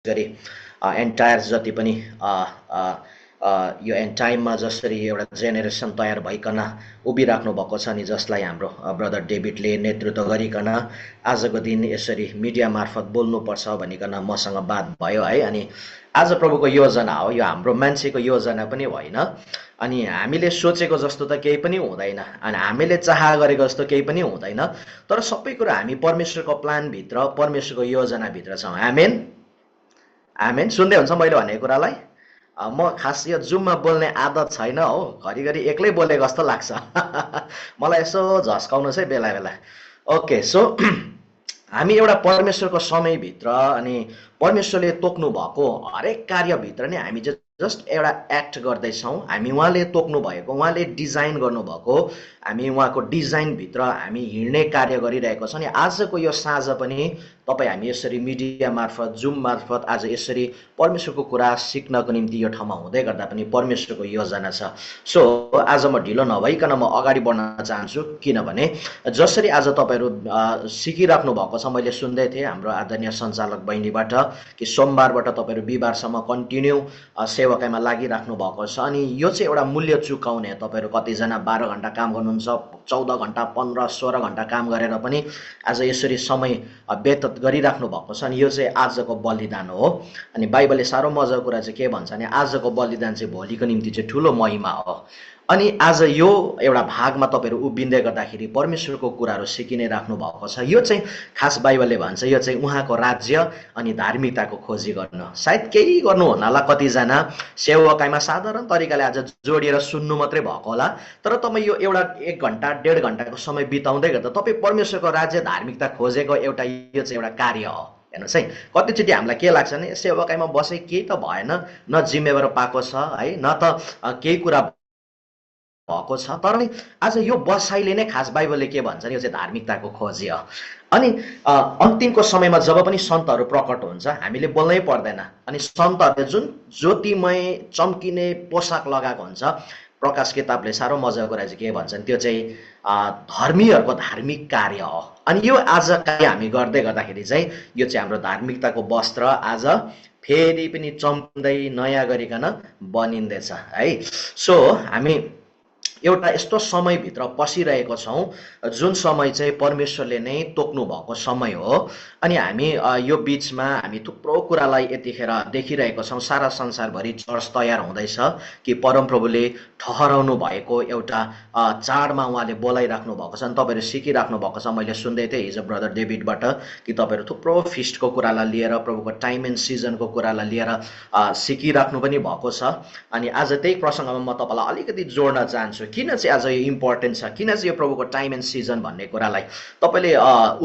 गरी एन्टायर जति पनि यो एन्ड टाइममा जसरी एउटा जेनेरेसन तयार भइकन उभिराख्नु भएको छ नि, जसलाई हाम्रो ब्रदर डेभिडले नेतृत्व गरिकन आजको दिन यसरी मिडिया मार्फत बोल्नुपर्छ भनिकन मसँग बात भयो है। अनि आज प्रभुको योजना हो, यो हाम्रो मान्छेको योजना पनि होइन, अनि हामीले सोचेको जस्तो त केही पनि हुँदैन, अनि हामीले चाह गरेको जस्तो केही पनि हुँदैन, तर सबै कुरा हामी परमेश्वरको प्लानभित्र, परमेश्वरको योजनाभित्र छौँ। आमेन, आमेन। सुन्दै हुन्छ मैले भनेको कुरालाई? म खास यो जुममा बोल्ने आदत छैन हो, घरिघरि एक्लै बोलेको जस्तो लाग्छ मलाई यसो झस्काउनुहोस् है बेला बेला। ओके, सो हामी एउटा परमेश्वरको समयभित्र अनि परमेश्वरले तोक्नु भएको हरेक कार्यभित्र नै हामी चाहिँ जस्ट एउटा एक्ट गर्दैछौँ। हामी उहाँले तोक्नु भएको, उहाँले डिजाइन गर्नुभएको, हामी उहाँको डिजाइनभित्र हामी हिँड्ने कार्य गरिरहेको छौँ। अनि आजको यो साँझ पनि तपाईँ हामी यसरी मिडिया मार्फत, जुम मार्फत आज यसरी परमेश्वरको कुरा सिक्नको निम्ति यो ठाउँमा हुँदै गर्दा पनि परमेश्वरको योजना छ। सो आज म ढिलो नभइकन म अगाडि बढ्न चाहन्छु, किनभने जसरी आज तपाईँहरू सिकिराख्नु भएको छ, मैले सुन्दै थिएँ हाम्रो आदरणीय सञ्चालक बहिनीबाट कि सोमबारबाट तपाईँहरू बिहिबारसम्म कन्टिन्यू सेवाकाइमा लागिराख्नु भएको छ। अनि यो चाहिँ एउटा मूल्य चुकाउने, तपाईँहरू कतिजना 12 घन्टा काम गर्नुहुन्छ, 14 घन्टा, 15, 16 घन्टा काम गरेर पनि आज यसरी समय व्यतीत गरिराख्नु भएको छ। अनि यो चाहिँ आजको बलिदान हो। अनि बाइबलले साह्रो मजाको कुरा चाहिँ के भन्छ भने आजको बलिदान चाहिँ भोलिको निम्ति चाहिँ ठुलो महिमा हो। अनि आज यो एउटा भागमा तपाईँहरू उभिँदै गर्दाखेरि परमेश्वरको कुराहरू सिकिनै राख्नु भएको छ। यो चाहिँ खास बाइबलले भन्छ यो चाहिँ उहाँको राज्य अनि धार्मिकताको खोजी गर्न। सायद केही गर्नु होला कतिजना सेवाकाइमा साधारण तरिकाले आज जोडिएर सुन्नु मात्रै भएको होला, तर तपाईँ यो एउटा 1 घन्टा 1.5 घन्टाको समय बिताउँदै गर्दा तपाईँ परमेश्वरको राज्य धार्मिकता खोजेको एउटा यो चाहिँ एउटा कार्य हो। हेर्नुहोस् है, कतिचोटि हामीलाई के लाग्छ भने सेवाकाइमा बसे केही त भएन, न जिम्मेवार पाएको छ है, न त केही कुरा भएको छ, तर नि आज यो बसाइले नै खास बाइबलले के भन्छ यो चाहिँ धार्मिकताको खोजी हो। अनि अन्तिमको समयमा जब पनि सन्तहरू प्रकट हुन्छ हामीले बोल्नै पर्दैन, अनि सन्तहरूले जुन ज्योतिमय चम्किने पोसाक लगाएको हुन्छ, प्रकाश किताबले साह्रो मजाको कुरा चाहिँ के भन्छन्, त्यो चाहिँ धर्मीहरूको धार्मिक कार्य हो। अनि यो आज कार्य हामी गर्दै गर्दाखेरि चाहिँ यो चाहिँ हाम्रो धार्मिकताको वस्त्र आज फेरि पनि चम्किँदै नयाँ गरिकन बनिँदैछ है। सो हामी एउटा यस्तो समयभित्र पसिरहेको छौँ जुन समय चाहिँ परमेश्वरले नै तोक्नु भएको समय हो। अनि हामी यो बिचमा हामी थुप्रो कुरालाई यतिखेर देखिरहेको छौँ। सारा संसारभरि चर्च तयार हुँदैछ कि परमप्रभुले ठहराउनु भएको एउटा चाडमा उहाँले बोलाइराख्नु भएको छ। अनि तपाईँहरू सिकिराख्नु भएको छ। मैले सुन्दै थिएँ हिजो ब्रदर डेभिडबाट कि तपाईँहरू थुप्रो फिस्टको कुरालाई लिएर, प्रभुको टाइम एन्ड सिजनको कुरालाई लिएर सिकिराख्नु पनि भएको छ। अनि आज त्यही प्रसङ्गमा म तपाईँलाई अलिकति जोड्न चाहन्छु, किन चाहिँ आज यो इम्पोर्टेन्ट छ, किन चाहिँ यो प्रभुको टाइम एन्ड सिजन भन्ने कुरालाई। तपाईँले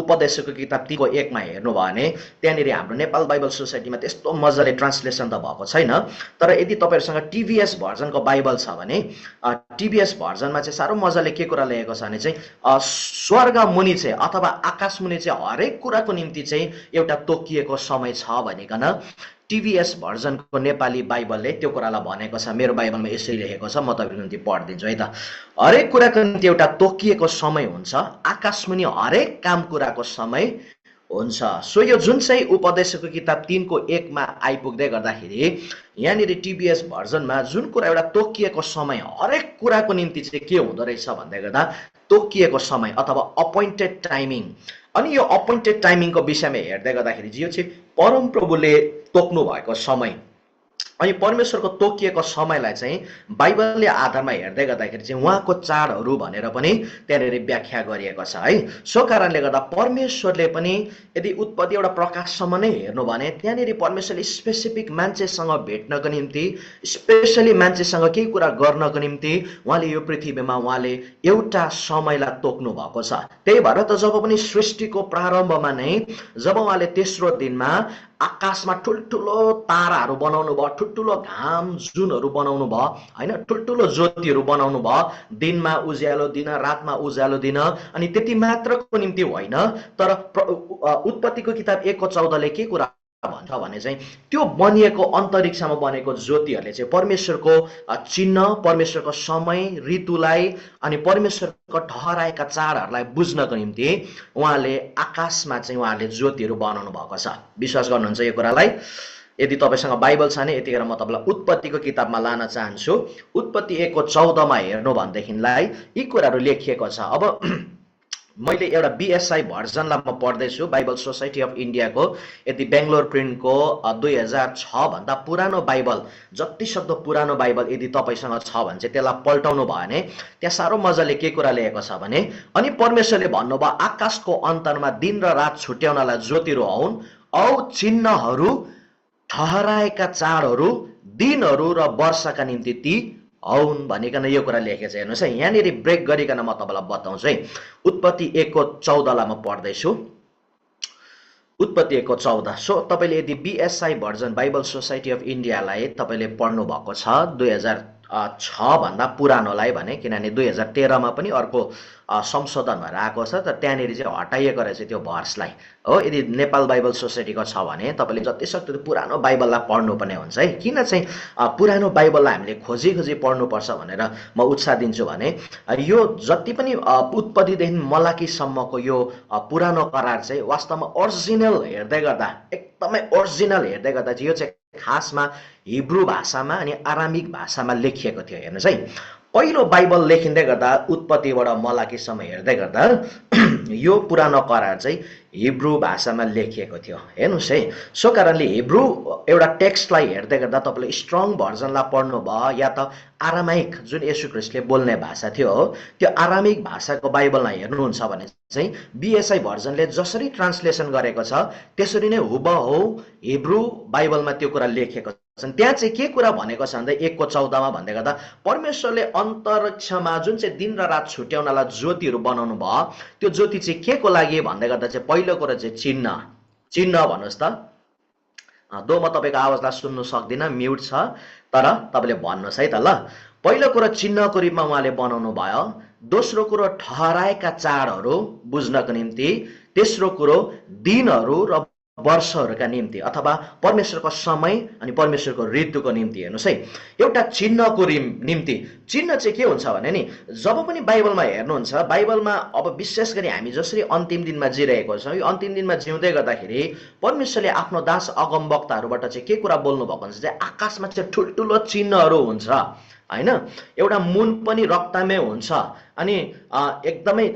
उपदेशको किताब 3 को 1 मा हेर्नु भयो भने त्यहाँनिर हाम्रो नेपाल बाइबल सोसाइटीमा त्यस्तो मजाले ट्रान्सलेसन त भएको छैन, तर यदि तपाईँहरूसँग टिभीएस भर्जनको बाइबल छ भने टिभीएस भर्जनमा चाहिँ साह्रो मजाले के कुरा लेखेको छ भने चाहिँ स्वर्ग मुनि चाहिँ अथवा आकाश मुनि चाहिँ हरेक कुराको निम्ति चाहिँ एउटा तोकिएको समय छ भनिकन टिभीएस भर्जनको नेपाली बाइबलले त्यो कुरालाई भनेको छ। मेरो बाइबलमा यसरी लेखेको छ, म तपाईँको निम्ति पढिदिन्छु है त। हरेक कुराको निम्ति एउटा तोकिएको समय हुन्छ, आकाशमुनि हरेक काम कुराको समय हुन्छ। सो यो जुन चाहिँ उपदेशको किताब 3 को 1 मा आइपुग्दै गर्दाखेरि यहाँनिर टिभीएस भर्जनमा जुन कुरा एउटा तोकिएको समय, हरेक कुराको निम्ति चाहिँ के हुँदो रहेछ भन्दै गर्दा तोकिएको समय अथवा अपोइन्टेड टाइमिङ। अनि यो अपोइन्टेड टाइमिङको विषयमा हेर्दै गर्दाखेरि यो चाहिँ परमप्रभुले तोक्नु भएको समय, अनि परमेश्वरको तोकिएको समयलाई चाहिँ बाइबलले आधारमा हेर्दै गर्दाखेरि चाहिँ उहाँको चाडहरू भनेर पनि त्यहाँनिर व्याख्या गरिएको छ है। सो कारणले गर्दा परमेश्वरले पनि यदि उत्पत्ति एउटा प्रकाशसम्म नै हेर्नु भने त्यहाँनिर परमेश्वरले स्पेसिफिक मान्छेसँग भेट्नको निम्ति, स्पेसली मान्छेसँग केही कुरा गर्नको निम्ति उहाँले यो पृथ्वीमा उहाँले एउटा समयलाई तोक्नु भएको छ। त्यही भएर त जब पनि सृष्टिको प्रारम्भमा नै जब उहाँले तेस्रो दिनमा आकाशमा ठुल्ठुलो ताराहरू बनाउनु भयो, ठुल्ठुलो घाम जुनहरू बनाउनु भयो होइन, ठुल्ठुलो ज्योतिहरू बनाउनु भयो, दिनमा उज्यालो दिन, रातमा उज्यालो दिन। अनि त्यति मात्रको निम्ति होइन, तर उत्पत्तिको किताब 1 को 14 के कुरा भन्छ भने चाहिँ त्यो बनिएको अन्तरिक्षमा बनेको ज्योतिहरूले चाहिँ परमेश्वरको चिन्ह, परमेश्वरको समय ऋतुलाई अनि परमेश्वरको ठहराएका चाडहरूलाई बुझ्नको निम्ति उहाँले आकाशमा चाहिँ उहाँले ज्योतिहरू बनाउनु भएको छ। विश्वास गर्नुहुन्छ यो कुरालाई? यदि तपाईसँग बाइबल छ भने यतिखेर म तपाईँलाई उत्पत्तिको किताबमा लान चाहन्छु। उत्पत्ति 1को 14मा हेर्नु भनेदेखिलाई यी कुराहरू लेखिएको छ। अब मैले एउटा बीएसआई भर्जनलाई म पढ्दैछु, बाइबल सोसाइटी अफ इन्डियाको। यदि बेङ्गलोर प्रिन्टको 2006 भन्दा पुरानो बाइबल, जति सक्दो पुरानो बाइबल यदि तपाईँसँग छ भने चाहिँ त्यसलाई पल्टाउनु भयो भने त्यहाँ साह्रो मजाले के कुरा लेखेको छ भने, अनि परमेश्वरले भन्नुभयो आकाशको अन्तरमा दिन र रात छुट्याउनलाई ज्योतिहरू आउन्, औ चिन्हहरू ठहराएका चाडहरू दिनहरू र वर्षका निम्ति ती आउन् भनिकन यो कुरा लेखेको छ। हेर्नुहोस् है, यहाँनिर ब्रेक गरिकन म तपाईँलाई बताउँछु है। उत्पत्ति 1को 14लाई म पढ्दैछु। उत्पत्ति 1को 14। सो तपाईँले यदि BSI version Bible society of इन्डियालाई तपाईँले पढ्नु भएको छ 2006 भन्दा पुरानोलाई भने, किनभने 2013मा पनि अर्को संशोधन भएर आएको छ, तर त्यहाँनिर चाहिँ हटाइएको रहेछ त्यो भर्सलाई हो। यदि नेपाल बाइबल सोसाइटीको छ भने तपाईँले जति सक्दो पुरानो बाइबललाई पढ्नुपर्ने हुन्छ है। किन चाहिँ पुरानो बाइबललाई हामीले खोजी खोजी पढ्नुपर्छ भनेर म उत्साह दिन्छु भने, यो जति पनि उत्पत्तिदेखि मलाकीसम्मको यो पुरानो करार चाहिँ वास्तवमा ओरिजिनल हेर्दै गर्दा, एकदमै ओरिजिनल हेर्दै गर्दा चाहिँ यो चाहिँ खासमा हिब्रू भाषामा अनि आरामिक भाषामा लेखिएको थियो। हेर्नुहोस् है, पहिलो बाइबल लेखिँदै गर्दा उत्पत्तिबाट मलाकीसम्म हेर्दै गर्दा यो पुरानो करार चाहिँ हिब्रू भाषामा लेखिएको थियो। हेर्नुहोस् है, सो कारणले हिब्रू एउटा टेक्स्टलाई हेर्दै गर्दा तपाईँले स्ट्रङ भर्जनलाई पढ्नु भयो या त आरामाइक जुन येशू ख्रिस्टले बोल्ने भाषा थियो हो, त्यो आरामिक भाषाको बाइबललाई हेर्नुहुन्छ भने चाहिँ बीएसआई भर्जनले जसरी ट्रान्सलेसन गरेको छ त्यसरी नै हुबहु हिब्रू बाइबलमा त्यो कुरा लेखेको छ। त्यहाँ चाहिँ के कुरा भनेको छ भन्दा 1को 14मा भन्दै गर्दा परमेश्वरले अन्तरिक्षमा जुन चाहिँ दिन र रात छुट्याउनलाई ज्योतिहरू बनाउनु भयो, त्यो ज्योति चाहिँ के को लागि भन्दै गर्दा चाहिँ पहिलो कुरा चाहिँ चिन्ह भन्नुहोस् त। दो म तपाईँको आवाजलाई सुन्नु सक्दिनँ, म्युट छ, तर तपाईँले भन्नुहोस् है त ल। पहिलो कुरो चिन्हको रूपमा उहाँले बनाउनु भयो। दोस्रो कुरो ठहराएका चाडहरू बुझ्नको निम्ति। तेस्रो कुरो दिनहरू र वर्षहरूका निम्ति अथवा परमेश्वरको समय अनि परमेश्वरको ऋतुको निम्ति। हेर्नुहोस् है, एउटा चिन्हको निम्ति। चिन्ह चाहिँ के हुन्छ भने नि, जब पनि बाइबलमा हेर्नुहुन्छ, बाइबलमा अब विशेष गरी हामी जसरी अन्तिम दिनमा जिरहेको छौँ, यो अन्तिम दिनमा जिउँदै गर्दाखेरि परमेश्वरले आफ्नो दास अगमवक्ताहरूबाट चाहिँ के कुरा बोल्नु भएको हुन्छ चाहिँ आकाशमा चाहिँ ठुल्ठुलो चिन्हहरू हुन्छ हैन। एउटा मुन पनि रक्तमय हुन्छ, अनि एकदमै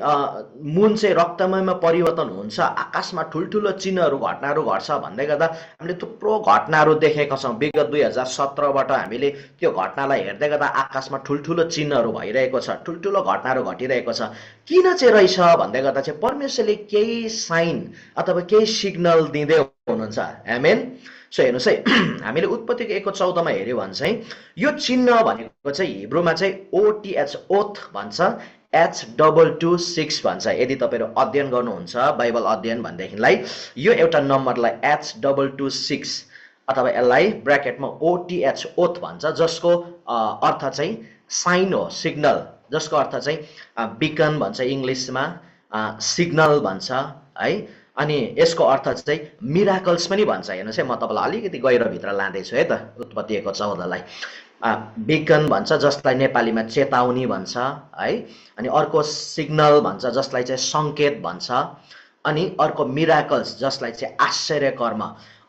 मुन चाहिँ रक्तमयमा परिवर्तन हुन्छ, आकाशमा ठुल्ठुलो चिन्हहरू घटनाहरू घट्छ भन्दै गर्दा हामीले थुप्रो घटनाहरू देखेका छौँ। विगत 2017बाट हामीले त्यो घटनालाई हेर्दै गर्दा आकाशमा ठुल्ठुलो चिन्हहरू भइरहेको छ, ठुल्ठुलो घटनाहरू घटिरहेको छ। किन चाहिँ रहेछ भन्दै गर्दा चाहिँ परमेश्वरले केही साइन अथवा केही सिग्नल दिँदै हुनुहुन्छ। आमेन। सो हेर्नुहोस् है, हामीले उत्पत्तिको 1को 14मा हेऱ्यौँ भने चाहिँ यो चिन्ह भनेको चाहिँ हिब्रूमा चाहिँ OTH ओथ भन्छ, H226 भन्छ। यदि तपाईँहरू अध्ययन गर्नुहुन्छ बाइबल अध्ययन भनेदेखिलाई यो एउटा नम्बरलाई H226 अथवा यसलाई ब्र्याकेटमा OTH ओथ भन्छ, जसको अर्थ चाहिँ साइन हो, सिग्नल, जसको अर्थ चाहिँ बिकन भन्छ इङ्ग्लिसमा, सिग्नल भन्छ है। अनि यसको अर्थ चाहिँ मिराकल्स पनि भन्छ। हेर्नुहोस् है, म तपाईँलाई अलिकति गहिरोभित्र लाँदैछु है त। उत्पत्ति 1को 14लाई बिकन भन्छ, जसलाई नेपालीमा चेतावनी भन्छ है। अनि अर्को सिग्नल भन्छ, जसलाई चाहिँ सङ्केत भन्छ। अनि अर्को मिराकल्स, जसलाई चाहिँ आश्चर्य कर्म।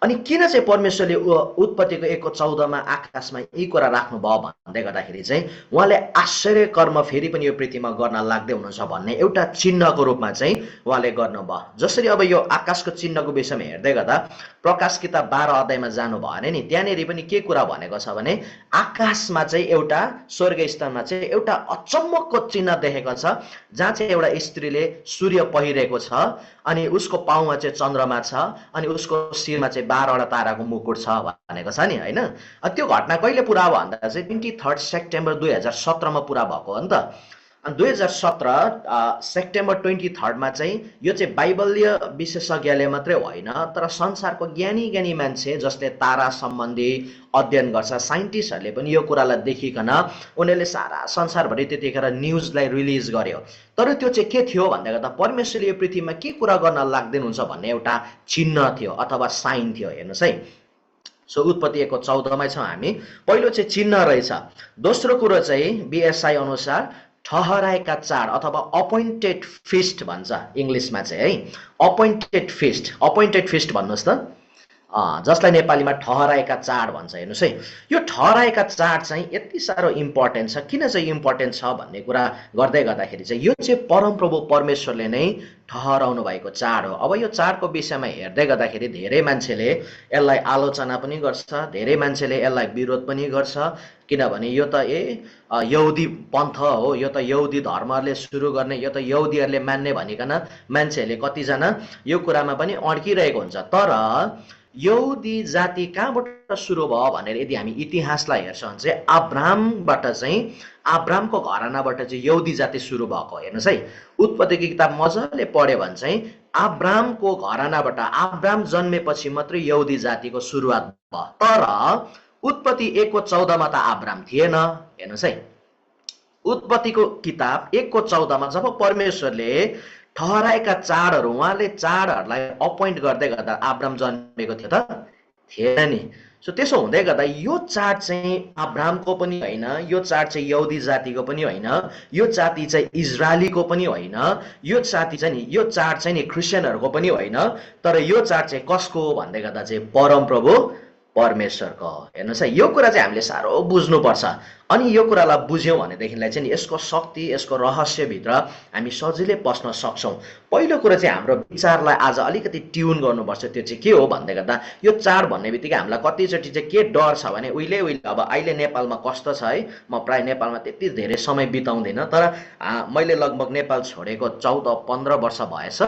अनि किन चाहिँ परमेश्वरले उत्पत्तिको 1को 14मा आकाशमा यी कुरा राख्नुभयो भन्दै गर्दाखेरि चाहिँ उहाँले आश्चर्य कर्म फेरि पनि यो पृथ्वीमा गर्न लाग्दै हुनुहुन्छ भन्ने एउटा चिन्हको रूपमा चाहिँ उहाँले गर्नुभयो। जसरी अब यो आकाशको चिन्हको विषयमा हेर्दै गर्दा प्रकाश किताब 12 अध्यायमा जानुभयो भने नि त्यहाँनिर पनि के कुरा भनेको छ भने आकाशमा चाहिँ एउटा स्वर्ग स्थानमा चाहिँ एउटा अचम्मको चिन्ह देखेको छ, जहाँ चाहिँ एउटा स्त्रीले सूर्य पहिरेको छ, अनि उसको पाउमा चाहिँ चन्द्रमा छ, अनि उसको शिरमा चाहिँ 12वटा ताराको मुकुट छ भनेको छ नि हैन। त्यो घटना कहिले पुरा भयो भन्दा चाहिँ 23 सेप्टेम्बर 2017मा पुरा भएको हो नि त। अनि 2017 सेप्टेम्बर 23मा चाहिँ यो चाहिँ बाइबलीय विशेषज्ञले मात्रै होइन, तर संसारको ज्ञानी मान्छे जसले तारा सम्बन्धी अध्ययन गर्छ, साइन्टिस्टहरूले पनि यो कुरालाई देखिकन उनीहरूले सारा संसारभरि त्यतिखेर न्युजलाई रिलिज गर्यो। तर त्यो चाहिँ के थियो भन्दा गर्दा परमेश्वरले यो पृथ्वीमा के कुरा गर्न लाग्दैनुहुन्छ भन्ने एउटा चिन्ह थियो अथवा साइन थियो। हेर्नुहोस् है, सो उत्पत्ति 1को 14मै छौँ हामी। पहिलो चाहिँ चिन्ह रहेछ। दोस्रो कुरो चाहिँ बीएसआई अनुसार ठहराएका चाड अथवा अपोइन्टेड फिस्ट भन्छ इङ्ग्लिसमा चाहिँ है। अपोइन्टेड फिस्ट भन्नुहोस् त। जसलाई नेपालीमा ठहराएका चाड भन्छ। हेर्नुहोस् है, यो ठहराएका चाड चाहिँ यति साह्रो इम्पोर्टेन्ट छ। किन चाहिँ इम्पोर्टेन्ट छ भन्ने कुरा गर्दै गर्दाखेरि चाहिँ यो चाहिँ परमप्रभु परमेश्वरले नै ठहराउनु भएको चाड हो। अब यो चाडको विषयमा हेर्दै गर्दाखेरि धेरै मान्छेले यसलाई आलोचना पनि गर्छ, धेरै मान्छेले यसलाई विरोध पनि गर्छ। किनभने यो त यहुदी पन्थ हो, यो त यहुदी धर्महरूले सुरु गर्ने, यो त यहुदीहरूले मान्ने भनिकन मान्छेहरूले कतिजना यो कुरामा पनि अड्किरहेको हुन्छ। तर यहुदी जाति कहाँबाट सुरु भयो भनेर यदि हामी इतिहासलाई हेर्छौँ भने चाहिँ अब्राहमबाट चाहिँ अब्राहमको घरानाबाट चाहिँ यहुदी जाति सुरु भएको। हेर्नुहोस् है, उत्पत्तिको किताब मजाले पढ्यो भने चाहिँ अब्राहमको घरानाबाट अब्राहम जन्मेपछि मात्रै यहुदी जातिको सुरुवात भयो। तर उत्पत्ति 1:14 त अब्राहम थिएन। हेर्नुहोस् है, उत्पत्तिको किताब 1:14 जब परमेश्वरले ठहराएका चाडहरू, उहाँले चाडहरूलाई अपोइन्ट गर्दै गर्दा अब्राहम जन्मेको थियो त थिएन नि। सो त्यसो हुँदै गर्दा यो चाड चाहिँ अब्राहमको पनि होइन, यो चाड चाहिँ यहुदी जातिको पनि होइन, यो जाति चाहिँ इजरायलीको पनि होइन, यो जाति चाहिँ नि, यो चाड चाहिँ नि क्रिस्चियनहरूको पनि होइन। तर यो चाड चाहिँ कसको हो भन्दै गर्दा चाहिँ परमप्रभु परमेश्वरको। हेर्नुहोस् है, यो कुरा चाहिँ हामीले साह्रो बुझ्नुपर्छ। अनि यो कुरालाई बुझ्यौँ भनेदेखिलाई चाहिँ यसको शक्ति, यसको रहस्यभित्र हामी सजिलै पस्न सक्छौँ। पहिलो कुरा चाहिँ हाम्रो विचारलाई आज अलिकति ट्युन गर्नुपर्छ। त्यो चाहिँ के हो भन्दै गर्दा यो चाड भन्ने बित्तिकै हामीलाई कतिचोटि चाहिँ के डर छ भने उहिले अब अहिले नेपालमा कस्तो छ है, म प्राय नेपालमा त्यति धेरै समय बिताउँदिनँ, तर मैले लगभग नेपाल छोडेको 14-15 वर्ष भएछ।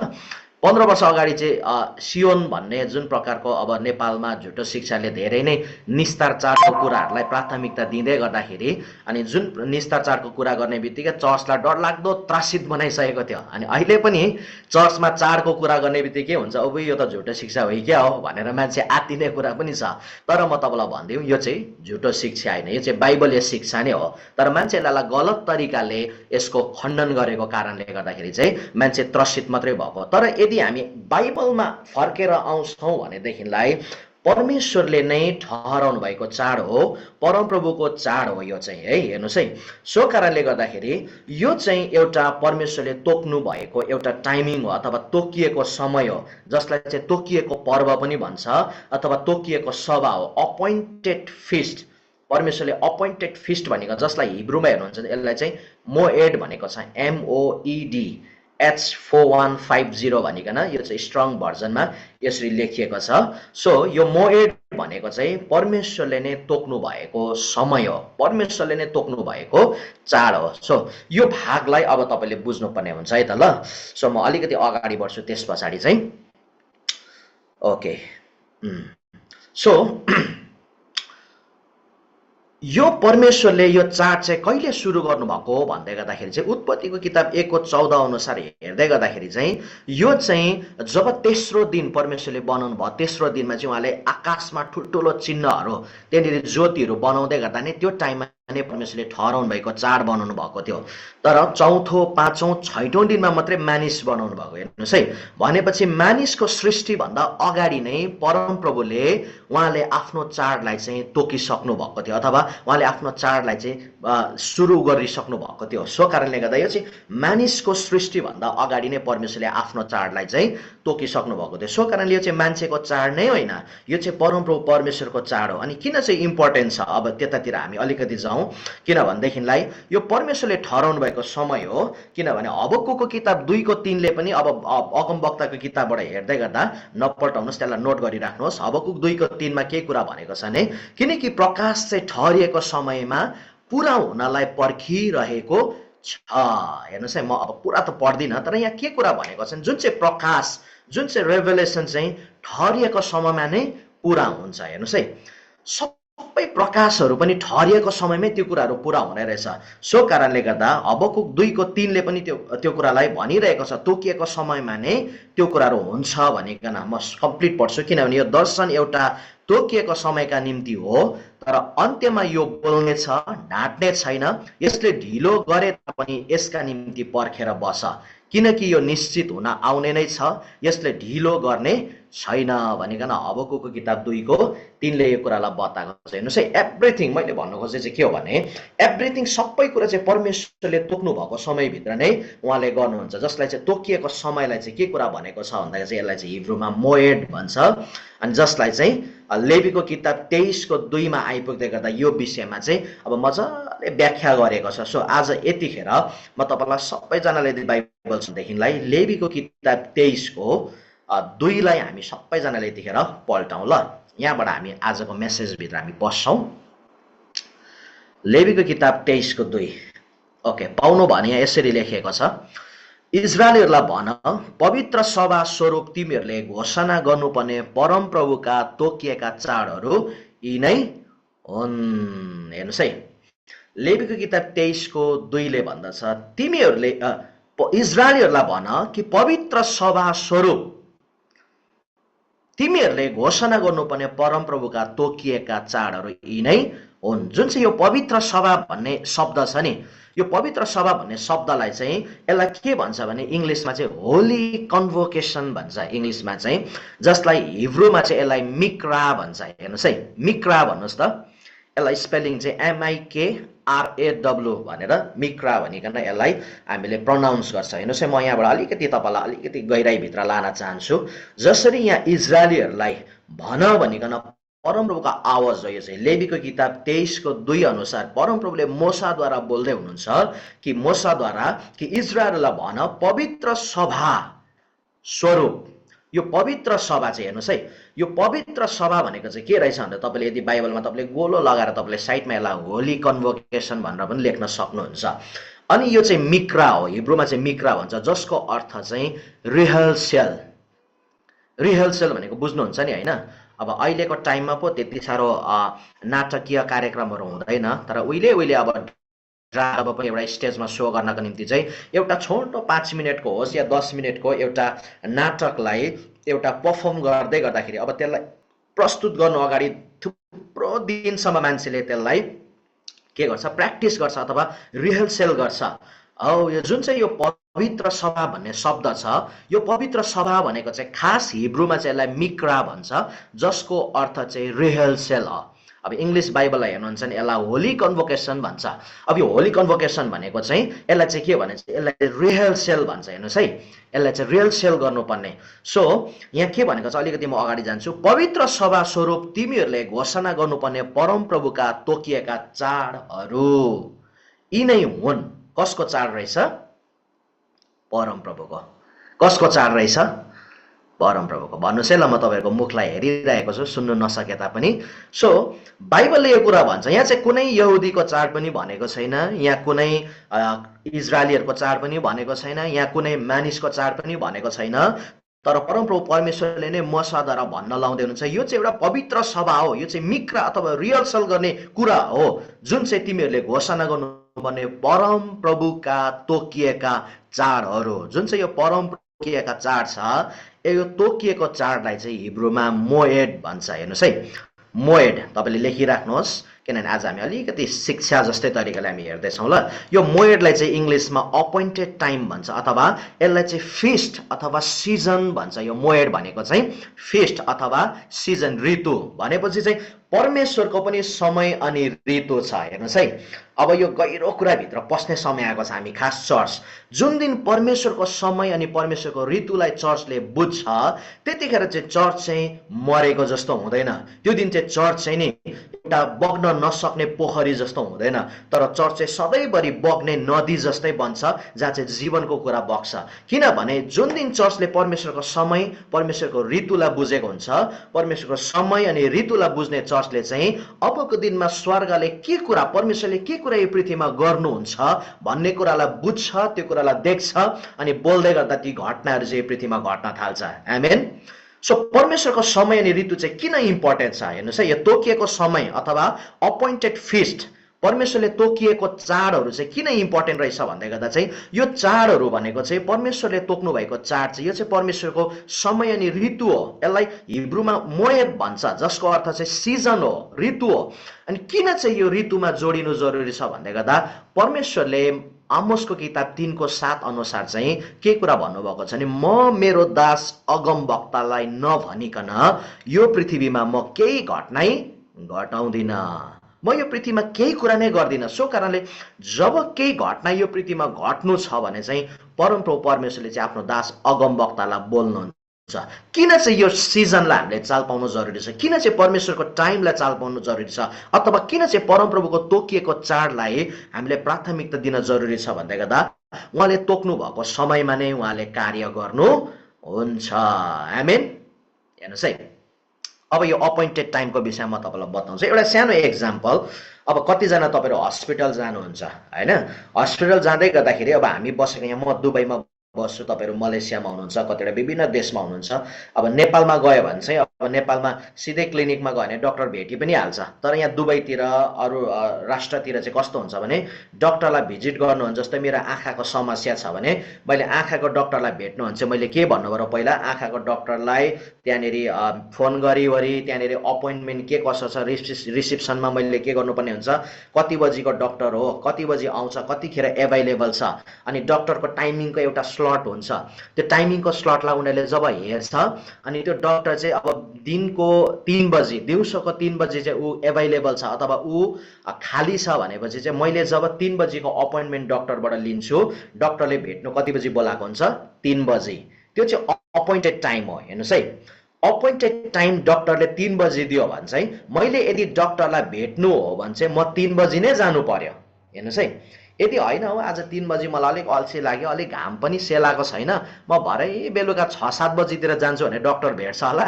15 वर्ष अगाडि चाहिँ सियोन भन्ने जुन प्रकारको अब नेपालमा झुटो शिक्षाले धेरै नै निस्तार चाडको कुराहरूलाई प्राथमिकता दिँदै गर्दाखेरि अनि जुन निस्तार चाडको कुरा गर्ने बित्तिकै चर्चलाई डरलाग्दो त्रासित बनाइसकेको थियो। अनि अहिले पनि चर्चमा चाडको कुरा गर्ने बित्तिकै हुन्छ अब यो त झुटो शिक्षा हो क्या हो भनेर मान्छे आत्तिने कुरा पनि छ। तर म तपाईँलाई भनिदिउँ, यो चाहिँ झुटो शिक्षा होइन, यो चाहिँ बाइबलीय शिक्षा नै हो। तर मान्छेलाई गलत तरिकाले यसको खण्डन गरेको कारणले गर्दाखेरि चाहिँ मान्छे त्रसित मात्रै भएको। तर यदि हामी बाइबलमा फर्केर आउँछौँ भनेदेखिलाई परमेश्वरले नै ठहराउनु भएको चाड हो, परमप्रभुको चाड हो यो चाहिँ है। हेर्नुहोस् है, सो कारणले गर्दाखेरि यो चाहिँ एउटा परमेश्वरले तोक्नु भएको एउटा टाइमिङ हो अथवा तोकिएको समय हो, जसलाई चाहिँ तोकिएको पर्व पनि भन्छ अथवा तोकिएको सभा हो, अपोइन्टेड फिस्ट। परमेश्वरले अपोइन्टेड फिस्ट भनेको जसलाई हिब्रूमा हेर्नुहुन्छ यसलाई चाहिँ मोएड भनेको छ, MOED H4150 भनिकन यो चाहिँ स्ट्रङ भर्जनमा यसरी लेखिएको छ। सो यो मोएड भनेको चाहिँ परमेश्वरले नै तोक्नु भएको समय हो, परमेश्वरले नै तोक्नु भएको चाड हो। सो यो भागलाई अब तपाईँले बुझ्नुपर्ने हुन्छ है त ल। सो म अलिकति अगाडि बढ्छु त्यस पछाडि चाहिँ। ओके, सो यो परमेश्वरले यो चाड चाहिँ कहिले सुरु गर्नुभएको हो भन्दै गर्दाखेरि चाहिँ उत्पत्तिको किताब 1:14 अनुसार हेर्दै गर्दाखेरि चाहिँ यो चाहिँ जब तेस्रो दिन परमेश्वरले बनाउनु भयो, तेस्रो दिनमा चाहिँ उहाँले आकाशमा ठुल्ठुलो चिन्हहरू त्यहाँनिर ज्योतिहरू बनाउँदै गर्दा नै त्यो टाइममा नै परमेश्वरले ठहराउनु भएको चाड बनाउनु भएको थियो। तर चौथो, पाँचौँ, छैटौँ दिनमा मात्रै मानिस बनाउनु भएको। हेर्नुहोस् है, भनेपछि मानिसको सृष्टिभन्दा अगाडि नै परमप्रभुले उहाँले आफ्नो चाडलाई चाहिँ तोकिसक्नु भएको थियो अथवा उहाँले आफ्नो चाडलाई चाहिँ सुरु गरिसक्नु भएको थियो। सो कारणले गर्दा यो चाहिँ मानिसको सृष्टिभन्दा अगाडि नै परमेश्वरले आफ्नो चाडलाई चाहिँ तोकिसक्नु भएको थियो। सो कारणले यो चाहिँ मान्छेको चाड नै होइन, यो चाहिँ परमप्रभु परमेश्वरको चाड हो। अनि किन चाहिँ इम्पोर्टेन्ट छ, अब त्यतातिर हामी अलिकति जाउँ। किनभनेदेखिलाई यो परमेश्वरले ठहराउनु भएको समय हो। किनभने हबक्कुको किताब 2:3ले पनि अब अगमवक्ताको किताबबाट हेर्दै गर्दा नपल्टाउनुहोस्, त्यसलाई नोट गरिराख्नुहोस्। हबक्कुक 2:3मा के कुरा भनेको छ भने किनकि प्रकाश चाहिँ ठहरिएको समयमा पुरा हुनलाई पर्खिरहेको छ। हेर्नुहोस् है, म अब पुरा त पढ्दिनँ, तर यहाँ के कुरा भनेको छ जुन चाहिँ प्रकाश, जुन चाहिँ रेभेलेसन चाहिँ ठहरिएको समयमा नै पुरा हुन्छ। हेर्नुहोस् है, सबै प्रकाशहरू पनि ठहरिएको समयमै त्यो कुराहरू पुरा हुने रहेछ। सो कारणले गर्दा हबक्कुक 2:3ले पनि त्यो कुरालाई भनिरहेको छ, तोकिएको समयमा नै त्यो कुराहरू हुन्छ भनिकन। म कम्प्लिट पढ्छु किनभने यो दर्शन एउटा तोकिएको समयका निम्ति हो, तर अन्त्यमा यो बोल्ने छ, ढाँट्ने छैन। यसले ढिलो गरे तापनि यसका निम्ति पर्खेर बस, किनकि यो निश्चित हुन आउने नै छ, यसले ढिलो गर्ने छैन भनिकन हबकुकको किताब 2 को 3 ले यो कुरालाई बताएको छ। हेर्नुहोस् है, एभ्रिथिङ मैले भन्नु खोजेँ चाहिँ के हो भने एभ्रिथिङ सबै कुरा चाहिँ परमेश्वरले तोक्नु भएको समयभित्र नै उहाँले गर्नुहुन्छ। जसलाई चाहिँ तोकिएको समयलाई चाहिँ के कुरा भनेको छ भन्दाखेरि चाहिँ यसलाई चाहिँ हिब्रूमा मोएड भन्छ। अनि जसलाई चाहिँ लेवीको किताब 23 को 2 मा आइपुग्दै गर्दा यो विषयमा चाहिँ अब मजाले व्याख्या गरेको छ। सो आज यतिखेर म तपाईँलाई सबैजनाले बाइबल देखिलाई लेवीको किताब 23 को 2 लाई हामी सबैजनाले यतिखेर पल्टाउँ ल। यहाँबाट हामी आजको मेसेजभित्र हामी पस्छौँ। लेवीको किताब 23 को 2। ओके, पाउनु भने यहाँ यसरी लेखिएको छ, इजरायलीहरूलाई भन, पवित्र सभा स्वरूप तिमीहरूले घोषणा गर्नुपर्ने परमप्रभुका तोकिएका चाडहरू यी नै हुन्। हेर्नुहोस् है, लेवीको किताब 23 को 2 ले भन्दछ, तिमीहरूले इजरायलीहरूलाई भन कि पवित्र सभा स्वरूप तिमीहरूले घोषणा गर्नुपर्ने परमप्रभुका तोकिएका चाडहरू यी नै हुन्। जुन चाहिँ यो पवित्र सभा भन्ने शब्द छ नि, यो पवित्र सभा भन्ने शब्दलाई चाहिँ यसलाई के भन्छ भने इङ्ग्लिसमा चाहिँ होली कन्भोकेसन भन्छ इङ्ग्लिसमा चाहिँ, जसलाई हिब्रूमा चाहिँ यसलाई मिक्रा भन्छ। हेर्नुहोस् है, मिक्रा भन्नुहोस् त, यसलाई स्पेलिङ चाहिँ MIKRAW भनेर मिक्रा भनिकन यसलाई हामीले प्रोनाउन्स गर्छ। हेर्नुहोस् है, म यहाँबाट अलिकति तपाईँलाई अलिकति गहिराइभित्र लान चाहन्छु। जसरी यहाँ इजरायलीहरूलाई भन भनिकन परमप्रभुको आवाज हो, यो चाहिँ लेवीको किताब 23 को 2 अनुसार परमप्रभुले मोसाद्वारा बोल्दै हुनुहुन्छ कि मोसाद्वारा कि इजरायललाई भन पवित्र सभा स्वरूप। यो पवित्र सभा चाहिँ हेर्नुहोस् है, यो पवित्र सभा भनेको चाहिँ के रहेछ भने तपाईँले यदि बाइबलमा तपाईँले गोलो लगाएर तपाईँले साइडमा यसलाई होली कन्भोकेसन भनेर पनि लेख्न सक्नुहुन्छ। अनि यो चाहिँ मिक्रा हो, हिब्रूमा चाहिँ मिक्रा भन्छ, जसको अर्थ चाहिँ रिहर्सल। रिहर्सल भनेको बुझ्नुहुन्छ नि होइन। अब अहिलेको टाइममा पो त्यति साह्रो नाटकीय कार्यक्रमहरू हुँदैन, तर उहिले अब अब पनि एउटा स्टेजमा सो गर्नको निम्ति चाहिँ एउटा छोटो 5 मिनटको होस् या 10 मिनटको एउटा नाटकलाई एउटा पर्फर्म गर्दै गर्दाखेरि अब त्यसलाई प्रस्तुत गर्नु अगाडि थुप्रो दिनसम्म मान्छेले त्यसलाई के गर्छ, प्र्याक्टिस गर्छ अथवा रिहर्सल गर्छ। औ यो जुन चाहिँ यो पवित्र सभा भन्ने शब्द छ, यो पवित्र सभा भनेको चाहिँ खास हिब्रूमा चाहिँ यसलाई मिक्रा भन्छ, जसको अर्थ चाहिँ रिहर्सल हो। अब इङ्ग्लिस बाइबललाई हेर्नुहुन्छ भने यसलाई होली कन्भोकेसन भन्छ। अब यो होली कन्भोकेसन भनेको चाहिँ यसलाई चाहिँ के भने यसलाई रिहर्सल भन्छ। हेर्नुहोस् है, यसलाई चाहिँ रिहर्सल गर्नुपर्ने। सो यहाँ के भनेको छ, अलिकति म अगाडि जान्छु। पवित्र सभा स्वरूप तिमीहरूले घोषणा गर्नुपर्ने परमप्रभुका तोकिएका चाडहरू यी नै हुन्। कसको चाड रहेछ? परमप्रभुको। कसको चाड रहेछ? परमप्रभुको। भन्नुहोस् है ल, म तपाईँहरूको मुखलाई हेरिरहेको छु, सुन्नु नसके तापनि। सो बाइबलले यो कुरा भन्छ, यहाँ चाहिँ कुनै यहुदीको चाड पनि भनेको छैन, यहाँ कुनै इजरायलीहरूको चाड पनि भनेको छैन, यहाँ कुनै मानिसको चाड पनि भनेको छैन, तर परमप्रभु परमेश्वरले नै मोसाद्वारा भन्न लाउँदै हुनुहुन्छ यो चाहिँ एउटा पवित्र सभा हो, यो चाहिँ मिक्रा अथवा रिहर्सल गर्ने कुरा हो, जुन चाहिँ तिमीहरूले घोषणा गर्नुपर्ने परमप्रभुका तोकिएका चाडहरू। जुन चाहिँ यो परमप्रभुका चाड छ, यो तोकिएको चाडलाई चाहिँ हिब्रूमा मोएड भन्छ। हेर्नुहोस् है, मोएड तपाईँले लेखिराख्नुहोस्, किनभने आज हामी अलिकति शिक्षा जस्तै तरिकाले हामी हेर्दैछौँ ल। यो मोएडलाई चाहिँ इङ्ग्लिसमा अपोइन्टेड टाइम भन्छ, अथवा यसलाई चाहिँ फिस्ट अथवा सिजन भन्छ। यो मोएड भनेको चाहिँ फिस्ट अथवा सिजन, ऋतु भनेपछि चाहिँ परमेश्वरको पनि समय अनि ऋतु छ। हेर्नुहोस् है, अब यो गहिरो कुराभित्र पस्ने समय आएको छ। हामी खास चर्च जुन दिन परमेश्वरको समय अनि परमेश्वरको ऋतुलाई चर्चले बुझ्छ, त्यतिखेर चाहिँ चर्च चाहिँ मरेको जस्तो हुँदैन। त्यो दिन चाहिँ चर्च चाहिँ नि एउटा बग्न नसक्ने पोखरी जस्तो हुँदैन, तर चर्च चाहिँ सधैँभरि बग्ने नदी जस्तै बन्छ, जहाँ चाहिँ जीवनको कुरा बग्छ। किनभने जुन दिन चर्चले परमेश्वरको समय परमेश्वरको ऋतुलाई बुझेको हुन्छ, परमेश्वरको समय अनि ऋतुलाई बुझ्ने चर्चले चाहिँ अबको दिनमा स्वर्गले के कुरा, परमेश्वरले के कुरा यो पृथ्वीमा गर्नुहुन्छ भन्ने कुरालाई बुझ्छ, त्यो कुरालाई देख्छ, अनि बोल्दै गर्दा ती घटनाहरू चाहिँ पृथ्वीमा घट्न थाल्छ। आमेन। सो परमेश्वरको समय अनि ऋतु चाहिँ किन इम्पोर्टेन्ट छ? हेर्नुहोस् है, यो तोकिएको समय अथवा अपोइन्टेड फिस्ट, परमेश्वरले तोकिएको चाडहरू चाहिँ किन इम्पोर्टेन्ट रहेछ भन्दै गर्दा चाहिँ यो चाडहरू भनेको चाहिँ परमेश्वरले तोक्नु भएको चाड चाहिँ यो चाहिँ परमेश्वरको समय अनि ऋतु हो। यसलाई हिब्रूमा मोएड भन्छ, जसको अर्थ चाहिँ सिजन हो, ऋतु हो। अनि किन चाहिँ यो ऋतुमा जोडिनु जरुरी छ भन्दै गर्दा परमेश्वरले आमोसको किताब 3 को 7 अनुसार चाहिँ के कुरा भन्नुभएको छ भने म मेरो दास अगमवक्तालाई नभनिकन यो पृथ्वीमा म केही घटनै घटाउँदिन, म यो पृथ्वीमा केही कुरा नै गर्दिन। सो कारणले जब केही घटना यो पृथ्वीमा घट्नु छ भने चाहिँ परमप्रभु परमेश्वरले चाहिँ आफ्नो दास अगमवक्तालाई बोल्नुहुन्छ। किन चाहिँ यो सिजनलाई हामीले चाल पाउनु जरुरी छ, किन चाहिँ परमेश्वरको टाइमलाई चाल पाउनु जरुरी छ, अथवा किन चाहिँ परमप्रभुको तोकिएको चाडलाई हामीले प्राथमिकता दिन जरुरी छ भन्दै गर्दा उहाँले तोक्नु भएको समयमा नै उहाँले कार्य गर्नुहुन्छ। आमेन। हेर्नुहोस् है, अब यो अपोइन्टेड टाइमको विषयमा म तपाईँलाई बताउँछु एउटा सानो एक्जाम्पल। अब कतिजना तपाईँहरू हस्पिटल जानुहुन्छ होइन, हस्पिटल जाँदै गर्दाखेरि अब हामी बसेको यहाँ म दुबईमा बस्छु, तपाईँहरू मलेसियामा हुनुहुन्छ, कतिवटा विभिन्न देशमा हुनुहुन्छ। अब नेपालमा गयो भने चाहिँ अब नेपालमा सिधै क्लिनिकमा गयो भने डक्टर भेटी पनि हाल्छ। तर यहाँ दुबईतिर अरू राष्ट्रतिर चाहिँ कस्तो हुन्छ भने डक्टरलाई भिजिट गर्नुहुन्छ। जस्तै मेरो आँखाको समस्या छ भने मैले आँखाको डक्टरलाई भेट्नु भने चाहिँ मैले के भन्नु पर्यो, पहिला आँखाको डक्टरलाई त्यहाँनिर फोन गरिवरी त्यहाँनिर अपोइन्टमेन्ट के कसो छ, रिसिप्सनमा मैले के गर्नुपर्ने हुन्छ, कति बजीको डक्टर हो, कति बजी आउँछ, कतिखेर एभाइलेबल छ, अनि डक्टरको टाइमिङको एउटा स्लट हुन्छ। त्यो टाइमिङको स्लटलाई उनीहरूले जब हेर्छ अनि त्यो डक्टर चाहिँ अब दिनको 3 बजी दिउँसोको 3 बजी चाहिँ ऊ एभाइलेबल छ अथवा ऊ खाली छ भनेपछि चाहिँ मैले जब 3 बजीको अपोइन्टमेन्ट डक्टरबाट लिन्छु, डक्टरले भेट्नु कति बजी बोलाएको हुन्छ, 3 बजी। त्यो चाहिँ अपोइन्टेड टाइम हो। हेर्नुहोस् है, अपोइन्टेड टाइम डक्टरले 3 बजी दियो भने चाहिँ मैले यदि डक्टरलाई भेट्नु हो भने चाहिँ म 3 बजी नै जानु पर्यो। हेर्नुहोस् है, यदि होइन हो आज 3 बजी मलाई अलिक अल्छी लाग्यो, अलिक घाम पनि सेलाएको छैन, म भरे बेलुका 6-7 बजीतिर जान्छु भने डक्टर भेट्छ होला?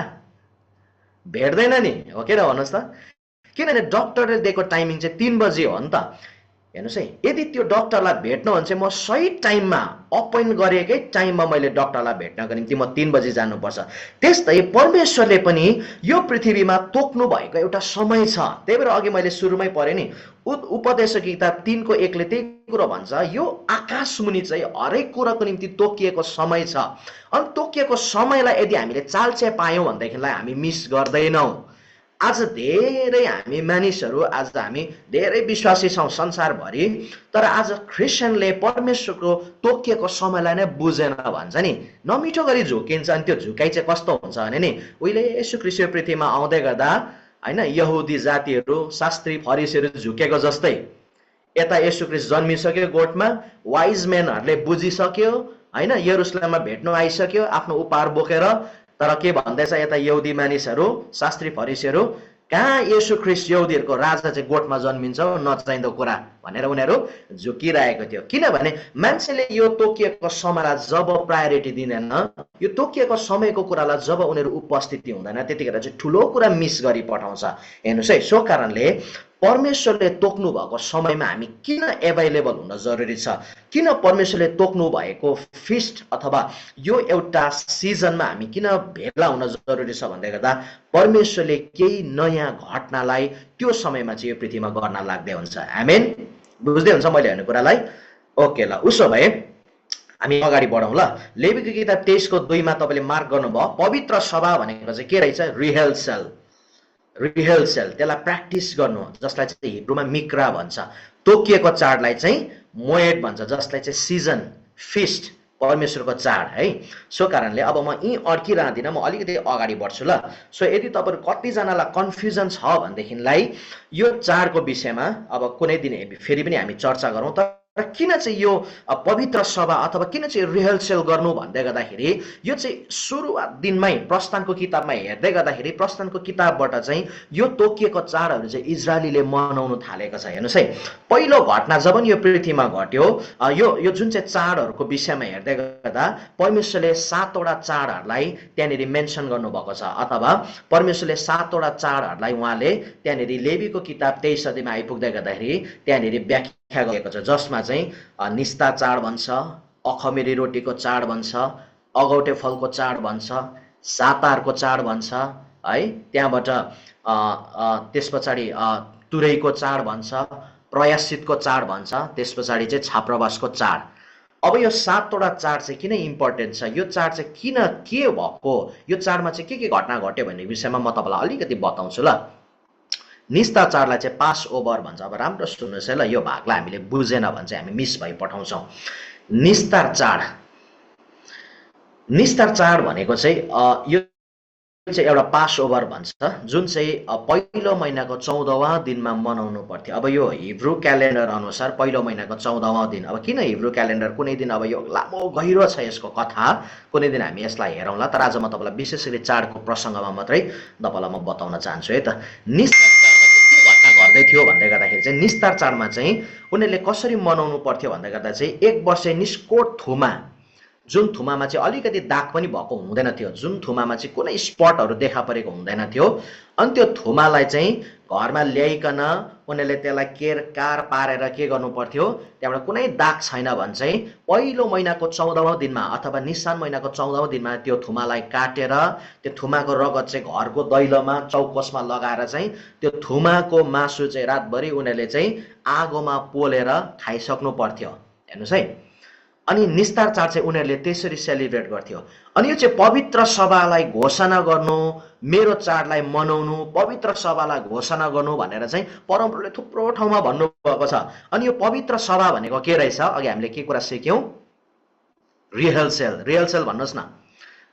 भेट्दैन नि, हो कि भन्नुहोस् त। किनभने डक्टरले दिएको टाइमिङ चाहिँ 3 बजी हो नि त। हेर्नुहोस् है, यदि त्यो डक्टरलाई भेट्नु भने चाहिँ म सही टाइममा अपोइन्ट गरेकै टाइममा मैले डक्टरलाई भेट्नको निम्ति म 3 बजी जानुपर्छ। त्यस्तै परमेश्वरले पनि यो पृथ्वीमा तोक्नु भएको एउटा समय छ। त्यही भएर अघि मैले सुरुमै पढेँ नि, उपदेशक किताब 3 को 1 ले त्यही कुरो भन्छ, यो आकाश मुनि चाहिँ हरेक कुराको निम्ति तोकिएको समय छ। अनि तोकिएको समयलाई यदि हामीले चालचे पायौँ भनेदेखिलाई हामी मिस गर्दैनौँ। आज धेरै हामी मानिसहरू, आज हामी धेरै विश्वासी छौँ संसारभरि, तर आज क्रिस्चियनले परमेश्वरको तोकिएको समयलाई नै बुझेन भन्छ नि, नमिठो गरी झुकिन्छ। अनि त्यो झुकाइ चाहिँ कस्तो हुन्छ भने नि, उहिले येशू ख्रीष्ट पृथ्वीमा आउँदै गर्दा होइन यहुदी जातिहरू शास्त्री फरिसीहरू झुकेको जस्तै यता येशू ख्रीष्ट जन्मिसक्यो गोठमा, वाइज म्यानहरूले बुझिसक्यो होइन, यरुसलेममा भेट्नु आइसक्यो आफ्नो उपहार बोकेर। तर के भन्दैछ यता यहुदी मानिसहरू, शास्त्री फरिसीहरू, कहाँ येशू ख्रीष्ट यहुदीहरूको राजा चाहिँ गोठमा जन्मिन्छ, नचाहिँदो कुरा भनेर उनीहरू झुकिरहेको थियो। किनभने मान्छेले यो तोकिएको समयलाई जब प्रायोरिटी दिँदैन, यो तोकिएको समयको कुरालाई जब उनीहरू उपस्थिति हुँदैन, त्यतिखेर चाहिँ ठुलो कुरा मिस गरी पठाउँछ। हेर्नुहोस् है, सो कारणले परमेश्वरले तोक्नु भएको समयमा हामी किन एभाइलेबल हुन जरुरी छ, किन परमेश्वरले तोक्नु भएको फिस्ट अथवा यो एउटा सिजनमा हामी किन भेला हुन जरुरी छ भन्दै गर्दा परमेश्वरले केही नयाँ घटनालाई त्यो समयमा चाहिँ यो पृथ्वीमा गर्न लाग्दै हुन्छ। आमेन। बुझ्दै हुन्छ मैले भन्ने कुरालाई? ओके ल, उसो भए हामी अगाडि बढौँ ल। लेवीको किताब 23 को 2 मा तपाईँले मार्क गर्नुभयो, पवित्र सभा भनेको चाहिँ के रहेछ? रिहर्सल, रिहर्सल, त्यसलाई प्र्याक्टिस गर्नु, जसलाई चाहिँ हिब्रूमा मिक्रा भन्छ। तोकिएको चाडलाई चाहिँ मोएड भन्छ, जसलाई चाहिँ सिजन, फिस्ट, परमेश्वरको चाड है। सो कारणले अब म यी अड्किरहँदिनँ, म अलिकति अगाडि बढ्छु ल। सो यदि तपाईँहरू कतिजनालाई कन्फ्युजन छ भनेदेखिलाई यो चाडको विषयमा अब कुनै दिन फेरि पनि हामी चर्चा गरौँ। तर किन चाहिँ यो पवित्र सभा अथवा किन चाहिँ रिहर्सल गर्नु भन्दै गर्दाखेरि यो चाहिँ सुरुवात दिनमै प्रस्थानको किताबमा हेर्दै गर्दाखेरि प्रस्थानको किताबबाट चाहिँ यो तोकिएको चाडहरू चाहिँ इजरायलीले मनाउनु थालेको छ। हेर्नुहोस् है, पहिलो घटना जब यो पृथ्वीमा घट्यो, यो जुन चाहिँ चाडहरूको विषयमा हेर्दै गर्दा परमेश्वरले 7 वटा चाडहरूलाई त्यहाँनिर मेन्सन गर्नुभएको छ, अथवा परमेश्वरले 7 वटा चाडहरूलाई उहाँले त्यहाँनिर लेवीको किताब 23 अध्यायमा आइपुग्दै गर्दाखेरि त्यहाँनिर व्याख्या गरेको छ, जसमा चाहिँ निस्ता चाड भन्छ, अखमेरी रोटीको चाड भन्छ, अगौटे फलको चाड भन्छ, सातारको चाड भन्छ है। त्यहाँबाट त्यस पछाडि तुरैको चाड भन्छ, प्रयाश्चितको चाड भन्छ, त्यस पछाडि चाहिँ छाप्रवासको चाड। अब यो 7 वटा चाड चाहिँ किन इम्पोर्टेन्ट छ, यो चाड चाहिँ किन के भएको, यो चाडमा चाहिँ के घटना घट्यो भन्ने विषयमा म तपाईँलाई अलिकति बताउँछु ल। निस्तार चाडलाई चाहिँ पास ओभर भन्छ। अब राम्रो सुन्नुहोस् है ल, यो भागलाई हामीले बुझेन भने चाहिँ हामी मिस भइ पठाउँछौँ। निस्तार चाड, निस्तार चाड भनेको चाहिँ यो चाहिँ एउटा पास ओभर भन्छ, जुन चाहिँ पहिलो महिनाको 14वाँ दिनमा मनाउनु पर्थ्यो। अब यो हिब्रू क्यालेन्डर अनुसार पहिलो महिनाको 14वाँ दिन। अब किन हिब्रू क्यालेन्डर, कुनै दिन अब यो लामो गहिरो छ यसको कथा, कुनै दिन हामी यसलाई हेरौँला। तर आज म तपाईँलाई विशेष गरी चाडको प्रसङ्गमा मात्रै तपाईँलाई म बताउन चाहन्छु है त। निस्तार चाडमा चाहिँ के घटना घट्दै थियो भन्दै गर्दाखेरि चाहिँ निस्तार चाडमा चाहिँ उनीहरूले कसरी मनाउनु पर्थ्यो भन्दै गर्दा चाहिँ 1 वर्ष निस्कोट थुमा, जुन थुमामा चाहिँ अलिकति दाग पनि भएको हुँदैन थियो, जुन थुमामा चाहिँ कुनै स्पटहरू देखा परेको हुँदैन थियो, अनि त्यो थुमालाई चाहिँ घरमा ल्याइकन उनीहरूले त्यसलाई केरकार पारेर के गर्नु पर्थ्यो, त्यहाँबाट कुनै दाग छैन भने चाहिँ पहिलो महिनाको 14वाँ दिनमा अथवा निसान महिनाको 14वाँ दिनमा त्यो थुमालाई काटेर त्यो थुमाको रगत चाहिँ घरको दैलोमा चौकसमा लगाएर चाहिँ त्यो थुमाको मासु चाहिँ रातभरि उनीहरूले चाहिँ आगोमा पोलेर खाइसक्नु पर्थ्यो। हेर्नुहोस् है। अनि निस्तार चाड चाहिँ उनीहरूले त्यसरी सेलिब्रेट गर्थ्यो। अनि यो चाहिँ पवित्र सभालाई घोषणा गर्नु, मेरो चाडलाई मनाउनु, पवित्र सभालाई घोषणा गर्नु भनेर चाहिँ परमप्रभुले थुप्रो ठाउँमा भन्नुभएको छ। अनि यो पवित्र सभा भनेको के रहेछ, अघि हामीले के कुरा सिक्यौँ, रिहर्सल, रिहर्सल भन्नुहोस् न।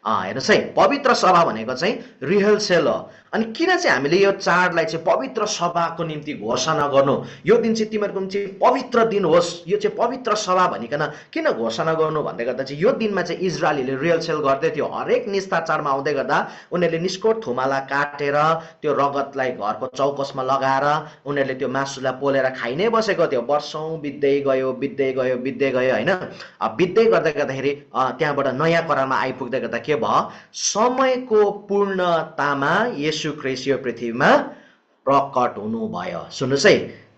हेर्नुहोस् है, पवित्र सभा भनेको चाहिँ रिहर्सल हो। अनि किन चाहिँ हामीले यो चाडलाई चाहिँ पवित्र सभाको निम्ति घोषणा गर्नु, यो दिन चाहिँ तिमीहरूको निम्ति पवित्र दिन होस्, यो चाहिँ पवित्र सभा भनिकन किन घोषणा गर्नु भन्दै गर्दा चाहिँ यो दिनमा चाहिँ इजरायलीले रिहर्सल गर्दै थियो। हरेक निस्तार चाडमा आउँदै गर्दा उनीहरूले निस्कोट थुमालाई काटेर त्यो रगतलाई घरको चौकसमा लगाएर उनीहरूले त्यो मासुलाई पोलेर खाइ नै बसेको थियो। वर्षौँ बित्दै गयो बित्दै गयो बित्दै गयो होइन। बित्दै गर्दै गर्दाखेरि त्यहाँबाट नयाँ करारमा आइपुग्दै गर्दा के भयो, समयको पूर्णतामा येशू ख्रीष्ट यो पृथ्वीमा प्रकट हुनुभयो। सुन्नुहोस् है,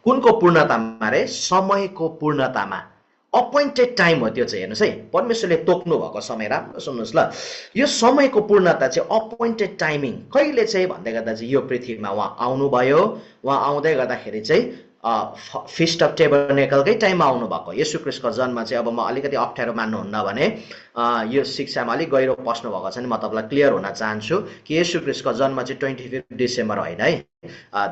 कुनको पूर्णतामा रे, समयको पूर्णतामा, अपोइन्टेड टाइम हो त्यो चाहिँ। हेर्नुहोस् है, परमेश्वरले तोक्नु भएको समय, राम्रो सुन्नुहोस् ल, यो समयको पूर्णता चाहिँ अपोइन्टेड टाइमिङ कहिले चाहिँ भन्दै गर्दा चाहिँ यो पृथ्वीमा उहाँ आउनुभयो। उहाँ आउँदै गर्दाखेरि चाहिँ फिस्ट अफ टेबरनेकलकै टाइममा आउनुभएको। येशू ख्रीष्टको जन्म चाहिँ, अब म अलिकति अप्ठ्यारो मान्नुहुन्न भने यो शिक्षामा अलिक गहिरो पस्नु भएको छ नि, म तपाईँलाई क्लियर हुन चाहन्छु कि येशू ख्रीष्टको जन्म चाहिँ 25 डिसेम्बर होइन है।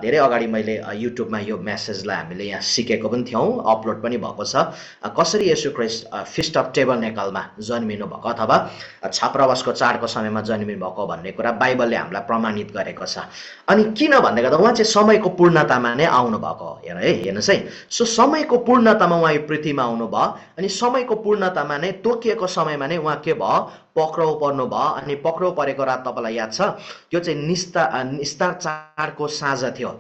धेरै अगाडि मैले युट्युबमा यो मेसेजलाई हामीले यहाँ सिकेको पनि थियौँ, अपलोड पनि भएको छ, कसरी येशू ख्रीष्ट फिस्ट अफ टेबरनेकलमा जन्मिनु भएको अथवा छात्रावासको चाडको समयमा जन्मिनु भएको भन्ने कुरा बाइबलले हामीलाई प्रमाणित गरेको छ। अनि किन भन्दै गर्दा उहाँ चाहिँ समयको पूर्णतामा नै आउनु भएको है। हेर्नुहोस् है, सो समयको पूर्णतामा उहाँ यो पृथ्वीमा आउनुभयो। अनि समयको पूर्णतामा नै तोकिएको समयमा नै उहाँ के भयो, पक्राउ पर्नु भयो। अनि पक्राउ परेको रात तपाईँलाई याद छ, त्यो चाहिँ निस्तार चाडको साँझ थियो।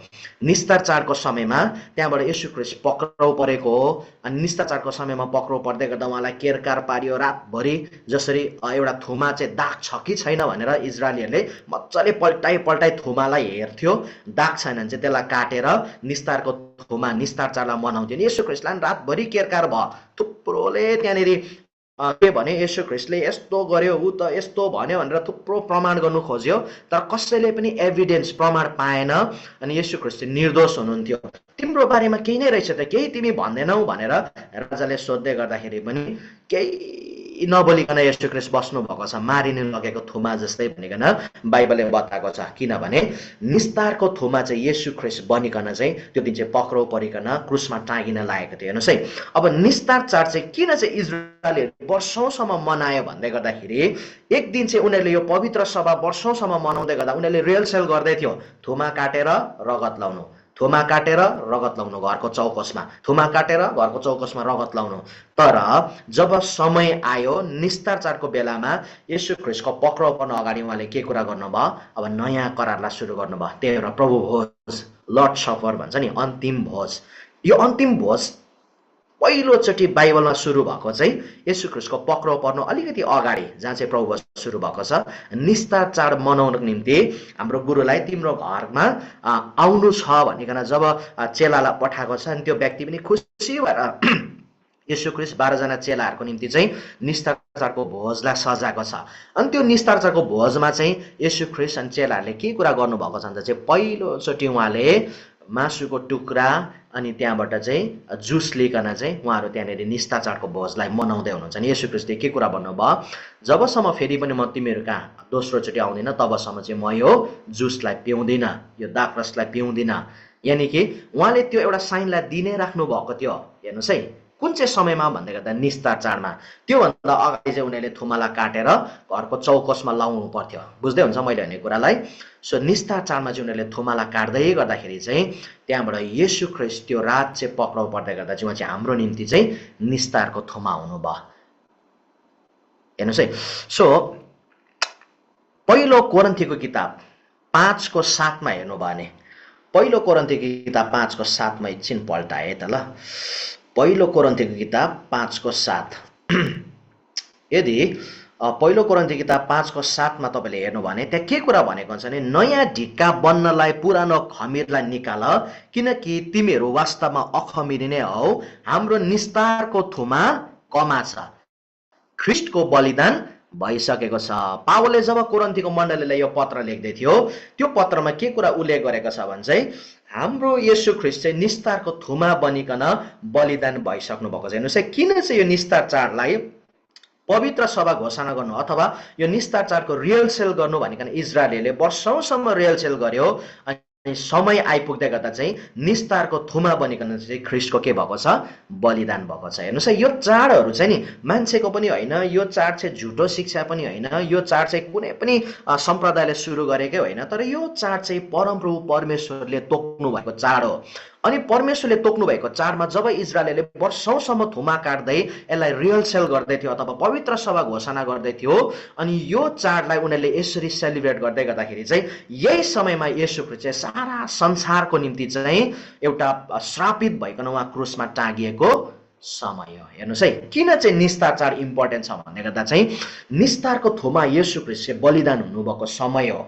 निस्तार चाडको समयमा त्यहाँबाट येशू ख्रीष्ट पक्राउ परेको हो। अनि निस्तार चाडको समयमा पक्राउ पर्दै गर्दा उहाँलाई केरकार पारियो रातभरि। जसरी एउटा थुमा चाहिँ दाग छ कि छैन भनेर इजरायलीहरूले मजाले पल्टाइ पल्टाइ थुमालाई हेर्थ्यो, दाग छैन भने चाहिँ त्यसलाई काटेर निस्तारको थुमा निस्तार चाडलाई मनाउँथ्यो। येशू ख्रीष्टलाई रातभरि केरकार भयो। थुप्रोले त्यहाँनिर के भने येशू ख्रीष्टले यस्तो गर्यो, ऊ त यस्तो भन्यो भनेर थुप्रो प्रमाण गर्नु खोज्यो, तर कसैले पनि एभिडेन्स प्रमाण पाएन। अनि येशू ख्रीष्ट निर्दोष हुनुहुन्थ्यो। तिम्रो बारेमा केही नै रहेछ त, केही तिमी भन्दैनौ भनेर राजाले सोध्दै गर्दाखेरि पनि केही नबोलिकन येशू ख्रीष्ट बस्नु भएको छ, मारिनु लगेको थुमा जस्तै भनिकन बाइबलले बताएको छ। किनभने निस्तारको थुमा चाहिँ येशू ख्रीष्ट बनिकन चाहिँ त्यो दिन चाहिँ पक्राउ परिकन क्रुसमा टाँगिन लागेको थियो। हेर्नुहोस् है, अब निस्तार चाड चाहिँ किन चाहिँ इजरायलले वर्षौँसम्म मनायो भन्दै गर्दाखेरि एक दिन चाहिँ उनीहरूले यो पवित्र सभा वर्षौँसम्म मनाउँदै गर्दा उनीहरूले रिहर्सल गर्दै थियो, थुमा काटेर रगत लाउनु, थुमा काटेर रगत लाउनु घरको चौकसमा, थुमा काटेर घरको चौकसमा रगत लाउनु। तर जब समय आयो निस्तार चाडको बेलामा येशू ख्रीष्टको पक्राउ पर्न अगाडि उहाँले के कुरा गर्नुभयो, अब नयाँ करारलाई सुरु गर्नुभयो। त्यही भएर प्रभु भोज, लर्ड सफर भन्छ नि, अन्तिम भोज। यो अन्तिम भोज पहिलोचोटि बाइबलमा सुरु भएको चाहिँ येशू ख्रीष्टको पक्राउ पर्नु अलिकति अगाडि, जहाँ चाहिँ प्रभु भोज सुरु भएको छ। निस्तार चाड मनाउनको निम्ति हाम्रो गुरुलाई तिम्रो घरमा आउनु छ भनिकन जब चेलालाई पठाएको छ, अनि त्यो व्यक्ति पनि खुसी भएर येशू ख्रीष्ट 12 जना चेलाहरूको निम्ति चाहिँ निस्तार चाडको भोजलाई सजाएको छ। अनि त्यो निस्तार चाडको भोजमा चाहिँ येशू ख्रीष्ट अनि चेलाहरूले के कुरा गर्नुभएको छ भने चाहिँ पहिलोचोटि उहाँले मासुको टुक्रा अनि त्यहाँबाट चाहिँ जुस लिकन चाहिँ उहाँहरू त्यहाँनिर निस्तार चाडको भोजलाई मनाउँदै हुनुहुन्छ। अनि येशू ख्रीष्टले के कुरा भन्नुभयो, जबसम्म फेरि पनि म तिमीहरू कहाँ दोस्रोचोटि आउँदिनँ तबसम्म चाहिँ म यो जुसलाई पिउँदिनँ, यो दाखरसलाई पिउँदिनँ, यानि कि उहाँले त्यो एउटा साइनलाई दिनै राख्नु भएको थियो। हेर्नुहोस् है, कुन चाहिँ समयमा भन्दै गर्दा निस्तार चाडमा। त्योभन्दा अगाडि चाहिँ उनीहरूले थुमालाई काटेर घरको चौकसमा लाउनु पर्थ्यो। बुझ्दै हुन्छ मैले भनेको कुरालाई। सो निस्तार चाडमा चाहिँ उनीहरूले थुमालाई काट्दै गर्दाखेरि चाहिँ त्यहाँबाट येशू ख्रीष्ट त्यो रात चाहिँ पक्राउ पर्दै गर्दा चाहिँ उहाँ चाहिँ हाम्रो निम्ति चाहिँ निस्तारको थुमा हुनुभयो। हेर्नुहोस् है, सो पहिलो कोरिन्थीको किताब 5:7 हेर्नुभयो भने, पहिलो कोरिन्थीको किताब 5:7 एकछिन पल्टाए त ल। पहिलो कोरिन्थीको किताब 5:7 यदि पहिलो कोरिन्थी किताब 5:7 तपाईँले हेर्नु भने त्यहाँ के कुरा भनेको हुन्छ भने, नयाँ ढिक्का बन्नलाई पुरानो खमिरलाई निकाल, किनकि तिमीहरू वास्तवमा अखमिरी नै हौ। हाम्रो निस्तारको थुमा कमा छ, ख्रीष्टको बलिदान भइसकेको छ। पावलले जब कोरिन्थीको मण्डलीलाई यो पत्र लेख्दै थियो, त्यो पत्रमा के कुरा उल्लेख गरेको छ भने चाहिँ हाम्रो येशू ख्रीष्ट चाहिँ निस्तारको थुमा बनिकन बलिदान भइसक्नु भएको छ। हेर्नुहोस् है, किन चाहिँ यो निस्तार चाडलाई पवित्र सभा घोषणा गर्नु अथवा यो निस्तार चाडको रिहर्सल गर्नु भनिकन इजरायलीले वर्षौंसम्म रिहर्सल गर्यो। अनि समय आइपुग्दै गर्दा चाहिँ निस्तारको थुमा बनिकन चाहिँ ख्रीष्टको के भएको छ, बलिदान भएको छ। हेर्नुहोस् है, यो चाडहरू चाहिँ नि मान्छेको पनि होइन, यो चाड चाहिँ झुटो शिक्षा पनि होइन, यो चाड चाहिँ कुनै पनि सम्प्रदायले सुरु गरेकै होइन, तर यो चाड चाहिँ परमप्रभु परमेश्वरले तोक्नु भएको चाड हो। अनि परमेश्वरले तोक्नु भएको चाडमा जब इजरायलले वर्षौंसम्म थुमा काट्दै यसलाई रिहर्सल गर्दै थियो अथवा पवित्र सभा घोषणा गर्दै थियो, अनि यो चाडलाई उनीहरूले यसरी सेलिब्रेट गर्दै गर्दाखेरि चाहिँ यही समयमा येशू ख्रीष्ट चाहिँ सारा संसारको निम्ति चाहिँ एउटा श्रापित भइकन उहाँ क्रुसमा टाँगिएको समय हो। हेर्नुहोस् है, किन चाहिँ निस्तार चाड इम्पोर्टेन्ट छ भन्दै गर्दा चाहिँ निस्तारको थुमा येशू ख्रीष्ट चाहिँ बलिदान हुनुभएको समय हो।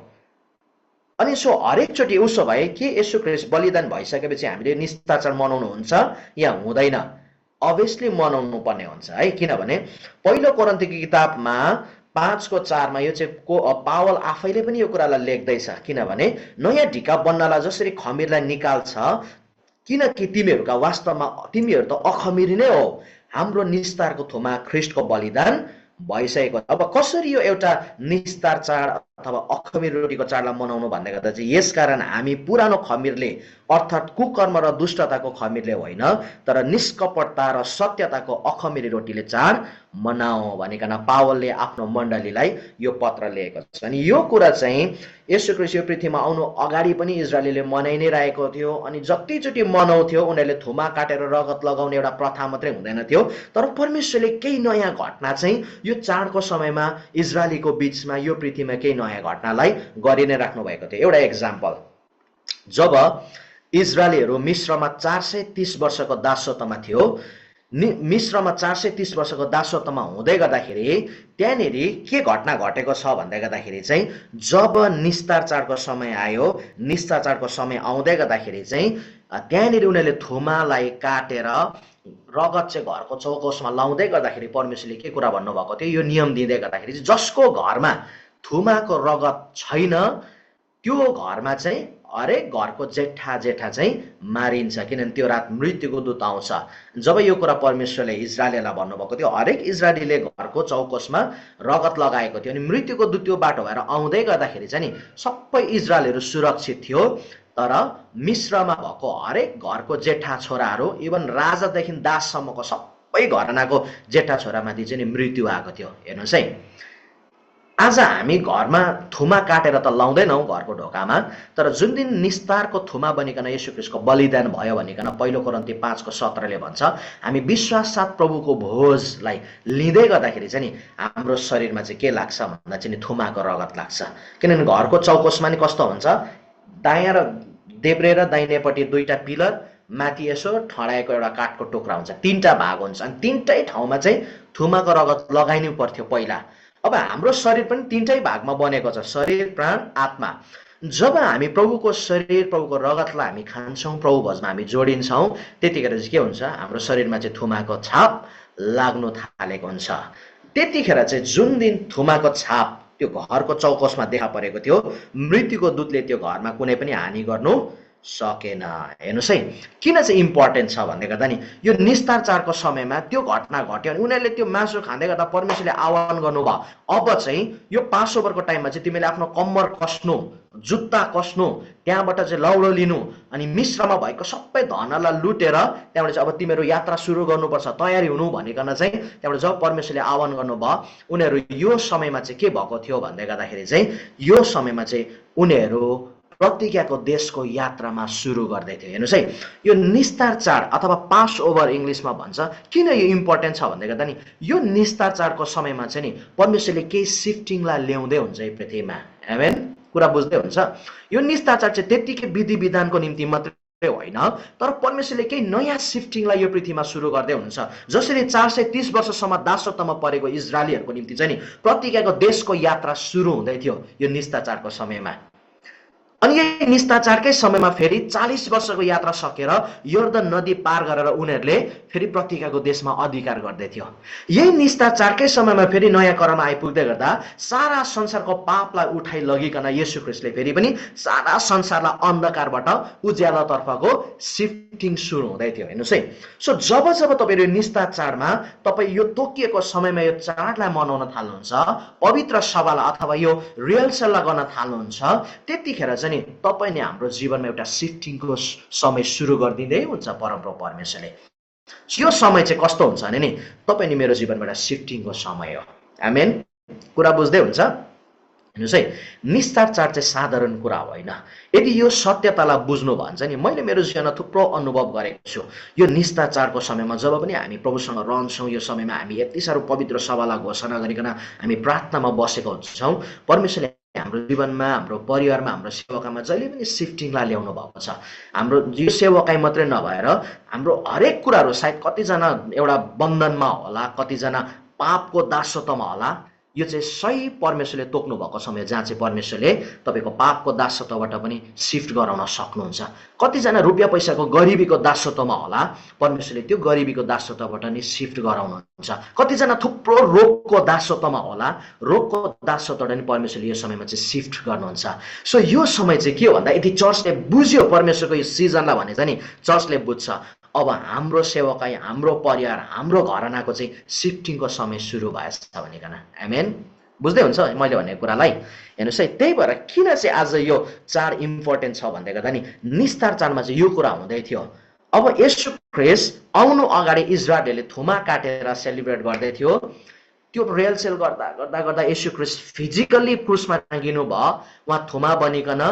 अनि सो हरेकचोटि उसो भए के येशू ख्रीष्ट बलिदान भइसकेपछि हामीले निस्तार चाड मनाउनु हुन्छ या हुँदैन? अभियसली मनाउनु पर्ने हुन्छ है, किनभने पहिलो कोरिन्थीको किताबमा 5:4 यो चाहिँ पावल आफैले पनि यो कुरालाई लेख्दैछ। किनभने नयाँ ढिका बन्नलाई जसरी खमिरलाई निकाल्छ, किनकि तिमीहरूका वास्तवमा तिमीहरू त अखमिरी नै हो, हाम्रो निस्तारको थुमा ख्रीष्टको बलिदान भइसकेको। अब कसरी यो एउटा निस्तार चाड अथवा अखमिर रोटीको चाडलाई मनाउनु भन्दै गर्दा चाहिँ यसकारण हामी पुरानो खमिरले अर्थात् कुकर्म र दुष्टताको खमिरले होइन, तर निष्कपटता र सत्यताको अखमिरी रोटीले चाड मनाऊ भनिकन पावलले आफ्नो मण्डलीलाई यो पत्र लेखेको छ। अनि यो कुरा चाहिँ येशू ख्रीष्ट यो पृथ्वीमा आउनु अगाडि पनि इजरायलीले मनाइ नै रहेको थियो। अनि जतिचोटि मनाउँथ्यो उनीहरूले थुमा काटेर रगत लगाउने एउटा प्रथा मात्रै हुँदैन थियो, तर परमेश्वरले केही नयाँ घटना चाहिँ यो चाडको समयमा इजरायलीको बीचमा यो पृथ्वीमा केही नयाँ घटनालाई गरि नै राख्नु भएको थियो। एउटा एक्जाम्पल, जब इजरायलीहरू मिस्रमा 430 वर्षको दासत्वमा थियो, मिस्रमा 430 वर्षको दासत्वमा हुँदै गर्दाखेरि त्यहाँनिर के घटना घटेको छ भन्दै गर्दाखेरि चाहिँ जब निस्तार चाडको समय आयो, निस्तार चाडको समय आउँदै गर्दाखेरि चाहिँ त्यहाँनिर उनीहरूले थुमालाई काटेर रगत चाहिँ घरको चौकसमा लाउँदै गर्दाखेरि परमेश्वरले के कुरा भन्नुभएको थियो, यो नियम दिँदै गर्दाखेरि चाहिँ जसको घरमा थुमाको रगत छैन त्यो घरमा चाहिँ हरेक घरको जेठा चाहिँ मारिन्छ, किनभने त्यो रात मृत्युको दूत आउँछ। जब यो कुरा परमेश्वरले इजरायलीलाई भन्नुभएको थियो, हरेक इजरायलीले घरको चौकसमा रगत लगाएको थियो। अनि मृत्युको दूत त्यो बाटो भएर आउँदै गर्दाखेरि चाहिँ नि सबै इजरायलीहरू सुरक्षित थियो, तर मिस्रमा भएको हरेक घरको जेठा छोराहरू इभन राजादेखि दाससम्मको सबै घरानाको जेठा छोरामाथि चाहिँ नि मृत्यु आएको थियो। हेर्नुहोस् है, आज हामी घरमा थुमा काटेर त लाउँदैनौँ घरको ढोकामा, तर जुन दिन निस्तारको थुमा बनिकन येशू ख्रीष्टको बलिदान भयो भनिकन पहिलो कोरिन्थी 5:17 भन्छ, हामी विश्वास साथ प्रभुको भोजलाई लिँदै गर्दाखेरि चाहिँ नि हाम्रो शरीरमा चाहिँ के लाग्छ भन्दा चाहिँ नि थुमाको रगत लाग्छ। किनभने घरको चौकसमा नि कस्तो हुन्छ, दायाँ र देब्रे र दाहिनेपट्टि दुईटा पिलर, माथि यसो ठडाएको एउटा काठको टुक्रा हुन्छ, 3टा भाग हुन्छ। अनि 3टै ठाउँमा चाहिँ थुमाको रगत लगाइनु पर्थ्यो पहिला। अब हाम्रो शरीर पनि 3टै भागमा बनेको छ, शरीर, प्राण, आत्मा। जब हामी प्रभुको शरीर प्रभुको रगतलाई हामी खान्छौँ, प्रभु भोजमा हामी जोडिन्छौँ, त्यतिखेर चाहिँ के हुन्छ, हाम्रो शरीरमा चाहिँ थुमाको छाप लाग्नु थालेको हुन्छ। त्यतिखेर चाहिँ जुन दिन थुमाको छाप त्यो घरको चौकसमा देखा परेको थियो, मृत्युको दूतले त्यो घरमा कुनै पनि हानि गर्नु सकेन। हेर्नुहोस् है, किन चाहिँ इम्पोर्टेन्ट छ भन्दै गर्दा नि यो निस्तार चाडको समयमा त्यो घटना घट्यो अनि उनीहरूले त्यो मासु खाँदै गर्दा परमेश्वरले आह्वान गर्नुभयो, अब चाहिँ यो पास ओभरको टाइममा चाहिँ तिमीले आफ्नो कम्मर कस्नु, जुत्ता कस्नु, त्यहाँबाट चाहिँ लौरो लिनु अनि मिश्रमा भएको सबै धनलाई लुटेर त्यहाँबाट चाहिँ अब तिमीहरू यात्रा सुरु गर्नुपर्छ, तयारी हुनु भनिकन चाहिँ त्यहाँबाट जब परमेश्वरले आह्वान गर्नुभयो उनीहरू यो समयमा चाहिँ के भएको थियो भन्दै गर्दाखेरि चाहिँ यो समयमा चाहिँ उनीहरू प्रतिज्ञाको देशको यात्रामा सुरु गर्दै थियो। हेर्नुहोस् है, यो निस्तार चाड अथवा पास ओभर इङ्ग्लिसमा भन्छ, किन यो इम्पोर्टेन्ट छ भन्दै गर्दा नि यो निस्तार चाडको समयमा चाहिँ नि परमेश्वरले केही सिफ्टिङलाई ल्याउँदै हुन्छ यो पृथ्वीमा। आमेन, कुरा बुझ्दै हुन्छ। यो निस्तार चाड चाहिँ त्यत्तिकै विधि विधानको निम्ति मात्रै होइन, तर परमेश्वरले केही नयाँ सिफ्टिङलाई यो पृथ्वीमा सुरु गर्दै हुनुहुन्छ। जसरी 430 वर्षसम्म दासत्वमा परेको इजरायलीहरूको निम्ति चाहिँ नि प्रतिज्ञाको देशको यात्रा सुरु हुँदै थियो यो निस्तार चाडको समयमा। अनि यही निस्तार चाडकै समयमा फेरि 40 वर्षको यात्रा सकेर योर्दन नदी पार गरेर उनीहरूले फेरि प्रतिज्ञाको देशमा अधिकार गर्दै थियो। यही निस्तार चाडकै समयमा फेरि नयाँ करारमा आइपुग्दै गर्दा सारा संसारको पापलाई उठाइ लगिकन येशू ख्रीष्टले फेरि पनि सारा संसारलाई अन्धकारबाट उज्यालोतर्फको शिफ्टिङ सुरु हुँदै थियो। हेर्नुहोस् है, सो जब जब तपाईहरु निस्तार चाडमा तपाईँ यो तोकिएको समयमा यो चाडलाई मनाउन थाल्नुहुन्छ, पवित्र सभालाई अथवा यो रिहर्सललाई गर्न थाल्नुहुन्छ, त्यतिखेर चाहिँ नि तपाईले हाम्रो जीवनमा एउटा शिफ्टिङको समय सुरु गरिदिँदै हुन्छ परमप्रभु परमेश्वरले। यो समय चाहिँ कस्तो हुन्छ भने नि तपाईँ नि मेरो जीवनमा एउटा शिफ्टिङको समय हो। आमेन, कुरा बुझ्दै हुन्छ। हेर्नुहोस् है, निस्तार चाड चाहिँ साधारण कुरा होइन। यदि यो सत्यतालाई बुझ्नु भन्छ नि, मैले मेरो जीवनमा थुप्रो अनुभव गरेको छु। यो निस्तार चाडको समयमा जब पनि हामी प्रभुसँग रहन्छौँ, यो समयमा हामी यति साह्रो पवित्र सभालाई घोषणा गरिकन हामी प्रार्थनामा बसेको हुन्छौँ, परमेश्वरले हाम्रो जीवनमा, हाम्रो परिवारमा, हाम्रो सेवकामा जहिले पनि शिफ्टिङलाई ल्याउनु भएको छ। हाम्रो यो सेवकाई मात्रै नभएर हाम्रो हरेक कुराहरू सायद कतिजना एउटा बन्धनमा होला, कतिजना पापको दासत्वमा होला। यो चाहिँ सही परमेश्वरले तोक्नु भएको समय जहाँ चाहिँ परमेश्वरले तपाईँको पापको दासत्वबाट पनि शिफ्ट गराउन सक्नुहुन्छ। कतिजना रुपियाँ पैसाको गरिबीको दासत्वमा होला, परमेश्वरले त्यो गरिबीको दासत्वबाट नि शिफ्ट गराउनुहुन्छ। कतिजना थुप्रो रोगको दासत्वमा होला, रोगको दासत्वबाट नि परमेश्वरले यो समयमा चाहिँ शिफ्ट गर्नुहुन्छ। सो यो समय चाहिँ के हो भन्दा यदि चर्चले बुझ्यो परमेश्वरको यो सिजनलाई भने चाहिँ नि चर्चले बुझ्छ अब हाम्रो सेवकाई, हाम्रो परिवार, हाम्रो घरनाको चाहिँ शिफ्टिङको समय सुरु भएछ भनिकन। आमेन, बुझ्दै हुन्छ मैले भनेको कुरालाई। हेर्नुहोस् है, त्यही भएर किन चाहिँ आज यो चाड इम्पोर्टेन्ट छ भन्दै गर्दा नि निस्तार चाडमा चाहिँ यो कुरा हुँदै थियो। अब येशू ख्रीष्ट आउनु अगाडि इजरायलले थुमा काटेर सेलिब्रेट गर्दै थियो। त्यो रेलसेल गर्दा गर्दा गर्दा येशू ख्रीष्ट फिजिकल्ली क्रुसमा टाँगिनु भयो, उहाँ थुमा बनिकन।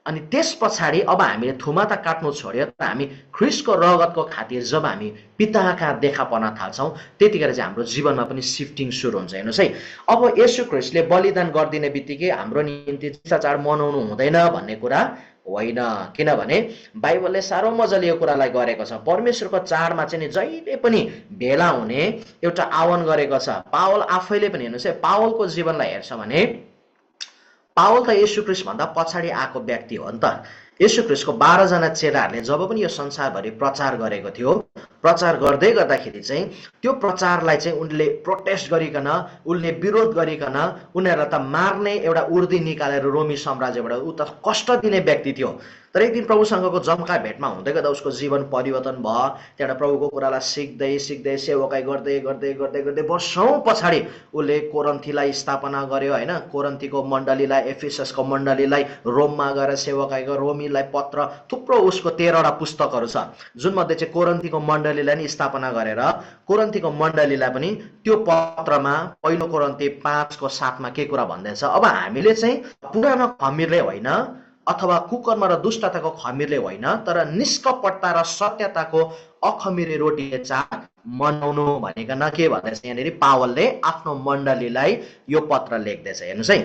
अनि त्यस पछाडि अब हामीले थुमा त काट्नु छोड्यो, तर हामी ख्रीष्टको रगतको खातिर जब हामी पिताका देखा पर्न थाल्छौँ त्यतिखेर चाहिँ हाम्रो जीवनमा पनि शिफ्टिङ सुरु हुन्छ। हेर्नुहोस् है, अब येशू ख्रीष्टले बलिदान गरिदिने बित्तिकै हाम्रो निम्ति चाड मनाउनु हुँदैन भन्ने कुरा होइन, किनभने बाइबलले साह्रो मजाले यो कुरालाई गरेको छ। परमेश्वरको चाडमा चाहिँ नि जहिले पनि भेला हुने एउटा आह्वान गरेको छ। पावल आफैले पनि, हेर्नुहोस् है, पावलको जीवनलाई हेर्छ भने पावल त येशू ख्रीष्ट भन्दा पछाडि आएको व्यक्ति हो नि त। येशू ख्रीष्टको 12 जना चेलाहरूले जब पनि यो संसारभरि प्रचार गरेको थियो, प्रचार गर्दै गर्दाखेरि चाहिँ त्यो प्रचारलाई चाहिँ उनले प्रोटेस्ट गरिकन, उनले विरोध गरिकन उनीहरूलाई त मार्ने एउटा उर्दी निकालेर रोमी साम्राज्यबाट ऊ त कष्ट दिने व्यक्ति थियो। तर एक दिन प्रभुसँगको जम्का भेटमा हुँदै गर्दा उसको जीवन परिवर्तन भयो। त्यहाँबाट प्रभुको कुरालाई सिक्दै सिक्दै सेवकाई गर्दै गर्दै गर्दै गर्दै वर्षौँ पछाडि उसले कोरन्थीलाई स्थापना गर्यो होइन। कोरन्थीको मण्डलीलाई, एफिससको मण्डलीलाई, रोममा गएर सेवकाई गर्यो, रोमीलाई पत्र, थुप्रो उसको 13वटा पुस्तकहरू छ जुन मध्ये चाहिँ कोरन्थीको मण्डलीलाई नि स्थापना गरेर कोरन्थीको मण्डलीलाई पनि त्यो पत्रमा पहिलो कोरन्थी 5:7 के कुरा भन्दैछ, अब हामीले चाहिँ पुरानो खमीरले होइन अथवा कुकर्म र दुष्टताको खमीरले होइन, तर निष्कपटता र सत्यताको अखमीरे रोटीले चाड मनाउनु भनेको न के भन्दैछ यहाँनिर पावलले आफ्नो मण्डलीलाई यो पत्र लेख्दैछ। हेर्नुहोस् है,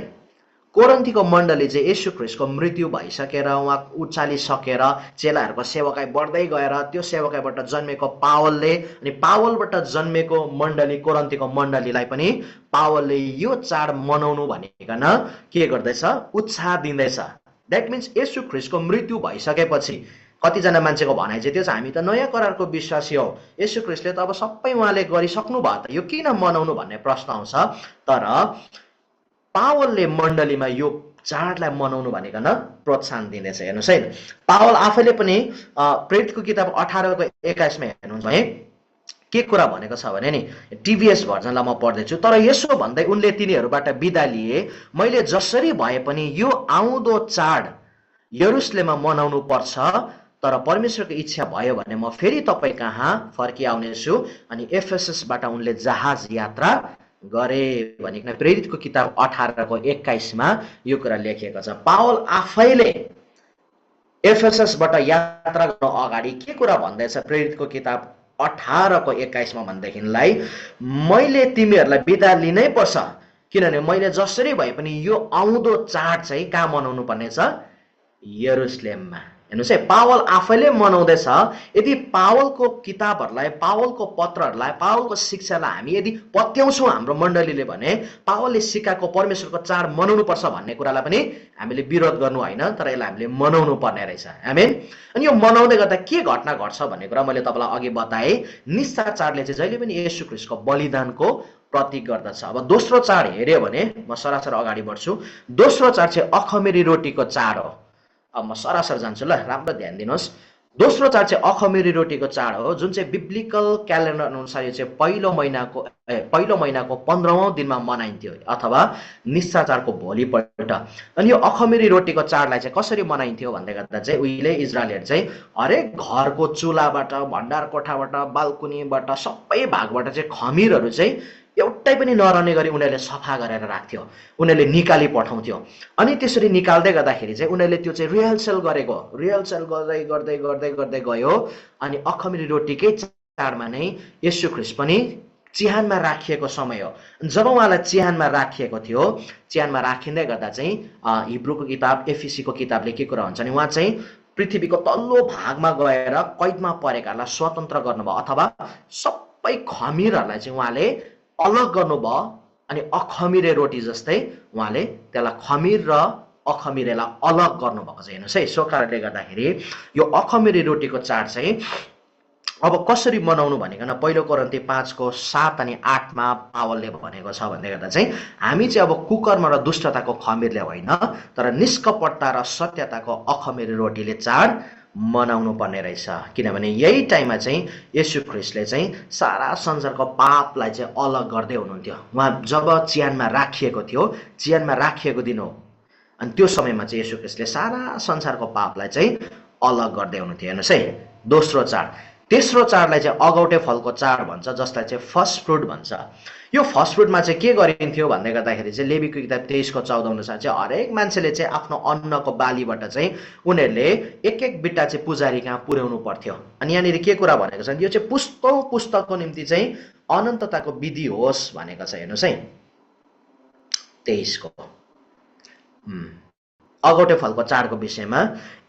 कोरन्थीको मण्डली चाहिँ येशू ख्रीष्टको मृत्यु भइसकेर उहाँ उचालिसकेर चेलाहरूको सेवकाई बढ्दै गएर त्यो सेवकाईबाट जन्मेको पावलले अनि पावलबाट जन्मेको मण्डली कोरन्थीको मण्डलीलाई पनि पावलले यो चाड मनाउनु भनेकन के गर्दैछ, उत्साह दिँदैछ। द्याट मिन्स येशू ख्रीष्टको मृत्यु भइसकेपछि कतिजना मान्छेको भनाइ चाहिँ त्यो छ, हामी त नयाँ करारको विश्वासी हौ, येशू ख्रीष्टले त अब सबै उहाँले गरिसक्नु भयो, त यो किन मनाउनु भन्ने प्रश्न आउँछ। तर पावलले मण्डलीमा यो चाडलाई मनाउनु भनिकन प्रोत्साहन दिँदैछ। हेर्नुहोस् है, पावल आफैले पनि प्रेरितको किताब 18 को 21 मा हेर्नुहुन्छ भने के कुरा भनेको छ भने नि, टिभीएस भर्जनलाई म पढ्दैछु, तर यसो भन्दै उनले तिनीहरूबाट बिदा लिए, मैले जसरी भए पनि यो आउँदो चाड यरुशलेममा मनाउनु पर्छ, तर परमेश्वरको इच्छा भयो भने म फेरि तपाईँ कहाँ फर्किआउनेछु। अनि एफएसएसबाट उनले जहाज यात्रा गरे भनिकन प्रेरितको किताब 18 को 21 मा यो कुरा लेखिएको छ। पावल आफैले एफएसएसबाट यात्रा गर्न अगाडि के कुरा भन्दैछ प्रेरितको किताब 18 को 21 मा भनेदेखिलाई, मैले तिमीहरूलाई बिदा लिनै पर्छ, किनभने मैले जसरी भए पनि यो आउँदो चाड चाहिँ कहाँ मनाउनु पर्ने छ, यरुशलेममा। हेर्नुहोस् है, पावल आफैले मनाउँदैछ। यदि पावलको किताबहरूलाई, पावलको पत्रहरूलाई, पावलको शिक्षालाई हामी यदि पत्याउँछौँ हाम्रो मण्डलीले भने पावलले सिकाएको परमेश्वरको चाड मनाउनु पर्छ भन्ने कुरालाई पनि हामीले विरोध गर्नु होइन, तर यसलाई हामीले मनाउनु पर्ने रहेछ। आमेन। अनि यो मनाउँदै गर्दा के घटना घट्छ भन्ने कुरा मैले तपाईँलाई अघि बताएँ। निस्सा चाडले चाहिँ जहिले पनि येशू ख्रीष्टको बलिदानको प्रतीक गर्दछ। अब दोस्रो चाड हेऱ्यो भने म सरासर अगाडि बढ्छु। दोस्रो चाड चाहिँ अखमेरी रोटीको चाड हो। अब म सरासर जान्छु ल, राम्रो ध्यान दिनुहोस्। दोस्रो चाड चाहिँ अखमेरी रोटीको चाड हो, जुन चाहिँ बिब्लिकल क्यालेन्डर अनुसार यो चाहिँ पहिलो महिनाको 15औं दिनमा मनाइन्थ्यो, अथवा निस्सा चाडको भोलिपल्ट। अनि यो अखमेरी रोटीको चाडलाई चाहिँ कसरी मनाइन्थ्यो भन्दै गर्दा चाहिँ उहिले इजरायलीहरू चाहिँ हरेक घरको चुलाबाट, भण्डार कोठाबाट, बाल्कुनीबाट, सबै भागबाट चाहिँ खमीरहरू चाहिँ एउटै पनि नरहने गरी उनीहरूले सफा गरेर राख्थ्यो, उनीहरूले निकाली पठाउँथ्यो। अनि त्यसरी निकाल्दै गर्दाखेरि चाहिँ उनीहरूले त्यो चाहिँ रिहर्सल गर्दै गर्दै गर्दै गर्दै गयो। अनि अखमेरी रोटीकै चाडमा नै येशू ख्रीष्ट पनि चिहानमा राखिएको समय हो। जब उहाँलाई चिहानमा राखिएको थियो, चिहानमा राखिँदै गर्दा चाहिँ हिब्रूको किताब, एफिसीको किताबले के कुरा हुन्छ नि, उहाँ चाहिँ पृथ्वीको तल्लो भागमा गएर कैदमा परेकाहरूलाई स्वतन्त्र गर्नुभयो, अथवा सबै खमीरहरूलाई चाहिँ उहाँले अलग गर्नुभयो। अनि अखमिरे रोटी जस्तै उहाँले त्यसलाई खमीर र अखमिरेलाई अलग गर्नुभएको छ। हेर्नुहोस् है, सो कारणले गर्दाखेरि यो अखमिरे रोटीको चाड चाहिँ अब कसरी मनाउनु भनेकन पहिलो कोरिन्थी 5 को 7 अनि 8 मा पावलले भनेको छ भन्दै गर्दा चाहिँ हामी चाहिँ अब कुकर्म र दुष्टताको खमीरले होइन, तर निष्कपटता र सत्यताको अखमिरे रोटीले चाड मनाउनु पर्ने रहेछ। किनभने यही टाइममा चाहिँ येशू ख्रीष्टले चाहिँ सारा संसारको पापलाई चाहिँ अलग गर्दै हुनुहुन्थ्यो। उहाँ जब चिहानमा राखिएको थियो, चिहानमा राखिएको दिन हो, अनि त्यो समयमा चाहिँ येशू ख्रीष्टले सारा संसारको पापलाई चाहिँ अलग गर्दै हुनुहुन्थ्यो। हेर्नुहोस् है, दोस्रो चाड। तेस्रो चाडलाई चाहिँ अगौटे फलको चाड भन्छ, जसलाई चाहिँ फर्स्ट फ्रुट भन्छ। यो फर्स्ट फ्रुटमा चाहिँ के गरिन्थ्यो भन्दै गर्दाखेरि चाहिँ लेवीको किताब 23 को 14 अनुसार चाहिँ हरेक मान्छेले चाहिँ आफ्नो अन्नको बालीबाट चाहिँ उनीहरूले एक एक बिट्टा चाहिँ पुजारी कहाँ पुर्याउनु पर्थ्यो। अनि यहाँनिर के कुरा भनेको छ, यो चाहिँ पुस्तकको निम्ति चाहिँ अनन्तताको विधि होस् भनेको छ। हेर्नुहोस् है, 23 को अगौटे फलको चाडको विषयमा,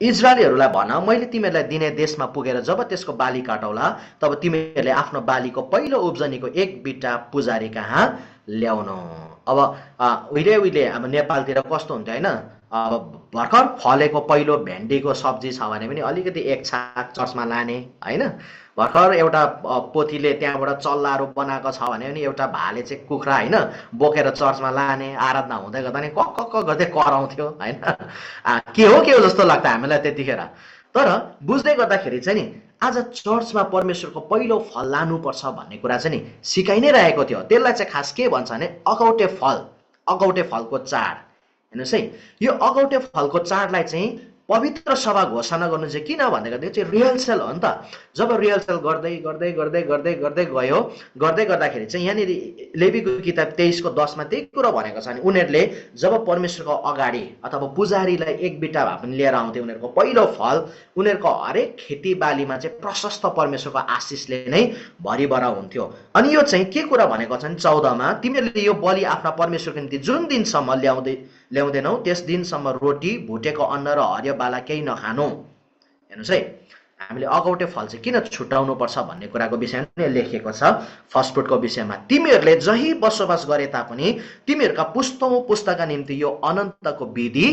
इजरायलीहरूलाई भन, मैले तिमीहरूलाई दिने देशमा पुगेर जब त्यसको बाली काटौला, तब तिमीहरूले आफ्नो बालीको पहिलो उब्जनीको एक बिट्टा पुजारी कहाँ ल्याउनु। अब उहिले अब नेपालतिर कस्तो हुन्थ्यो होइन, अब भर्खर फलेको पहिलो भेन्डीको सब्जी छ भने पनि अलिकति एक छाक चर्चमा लाने होइन, भर्खर एउटा पोथीले त्यहाँबाट चल्लाहरू बनाएको छ भने पनि एउटा भाले चाहिँ कुखुरा होइन बोकेर चर्चमा लाने, आराधना हुँदै गर्दा नि कक्क गर्दै कराउँथ्यो होइन। के हो जस्तो लाग्थ्यो हामीलाई त्यतिखेर। तर बुझ्दै गर्दाखेरि चाहिँ नि आज चर्चमा परमेश्वरको पहिलो फल लानुपर्छ भन्ने कुरा चाहिँ नि सिकाइ नै रहेको थियो। त्यसलाई चाहिँ खास के भन्छ भने अगौटे फलको चाड। हेर्नुहोस् है, यो अगौटे फलको चाडलाई चाहिँ पवित्र सभा घोषणा गर्नु चाहिँ किन भन्दाखेरि चाहिँ रिहर्सल हो नि त। जब रिहर्सल गर्दै गर्दै गर्दै गर्दै गर्दै गयो, गर्दै गर्दाखेरि चाहिँ यहाँनिर लेवीको किताब 23 को 10 मा त्यही कुरा भनेको छ। अनि उनीहरूले जब परमेश्वरको अगाडि अथवा पुजारीलाई एक बिटा भए पनि लिएर आउँथे, उनीहरूको पहिलो फल उनीहरूको हरेक खेतीबालीमा चाहिँ प्रशस्त परमेश्वरको आशिषले नै भरिभरा हुन्थ्यो। अनि यो चाहिँ के कुरा भनेको छ नि 14 मा, तिमीहरूले यो बलि आफ्ना परमेश्वरको निम्ति जुन दिनसम्म ल्याउँदैनौ त्यस दिनसम्म रोटी, भुटेको अन्न र हरियो बाला केही नखानु। हेर्नुहोस् है, हामीले अगौटे फल चाहिँ किन छुटाउनु पर्छ भन्ने कुराको विषयमा लेखिएको छ। फर्स्ट फ्रुटको विषयमा, तिमीहरूले जहीँ बसोबास गरे तापनि तिमीहरूका पुस्तौँ पुस्ताका निम्ति यो अनन्तको विधि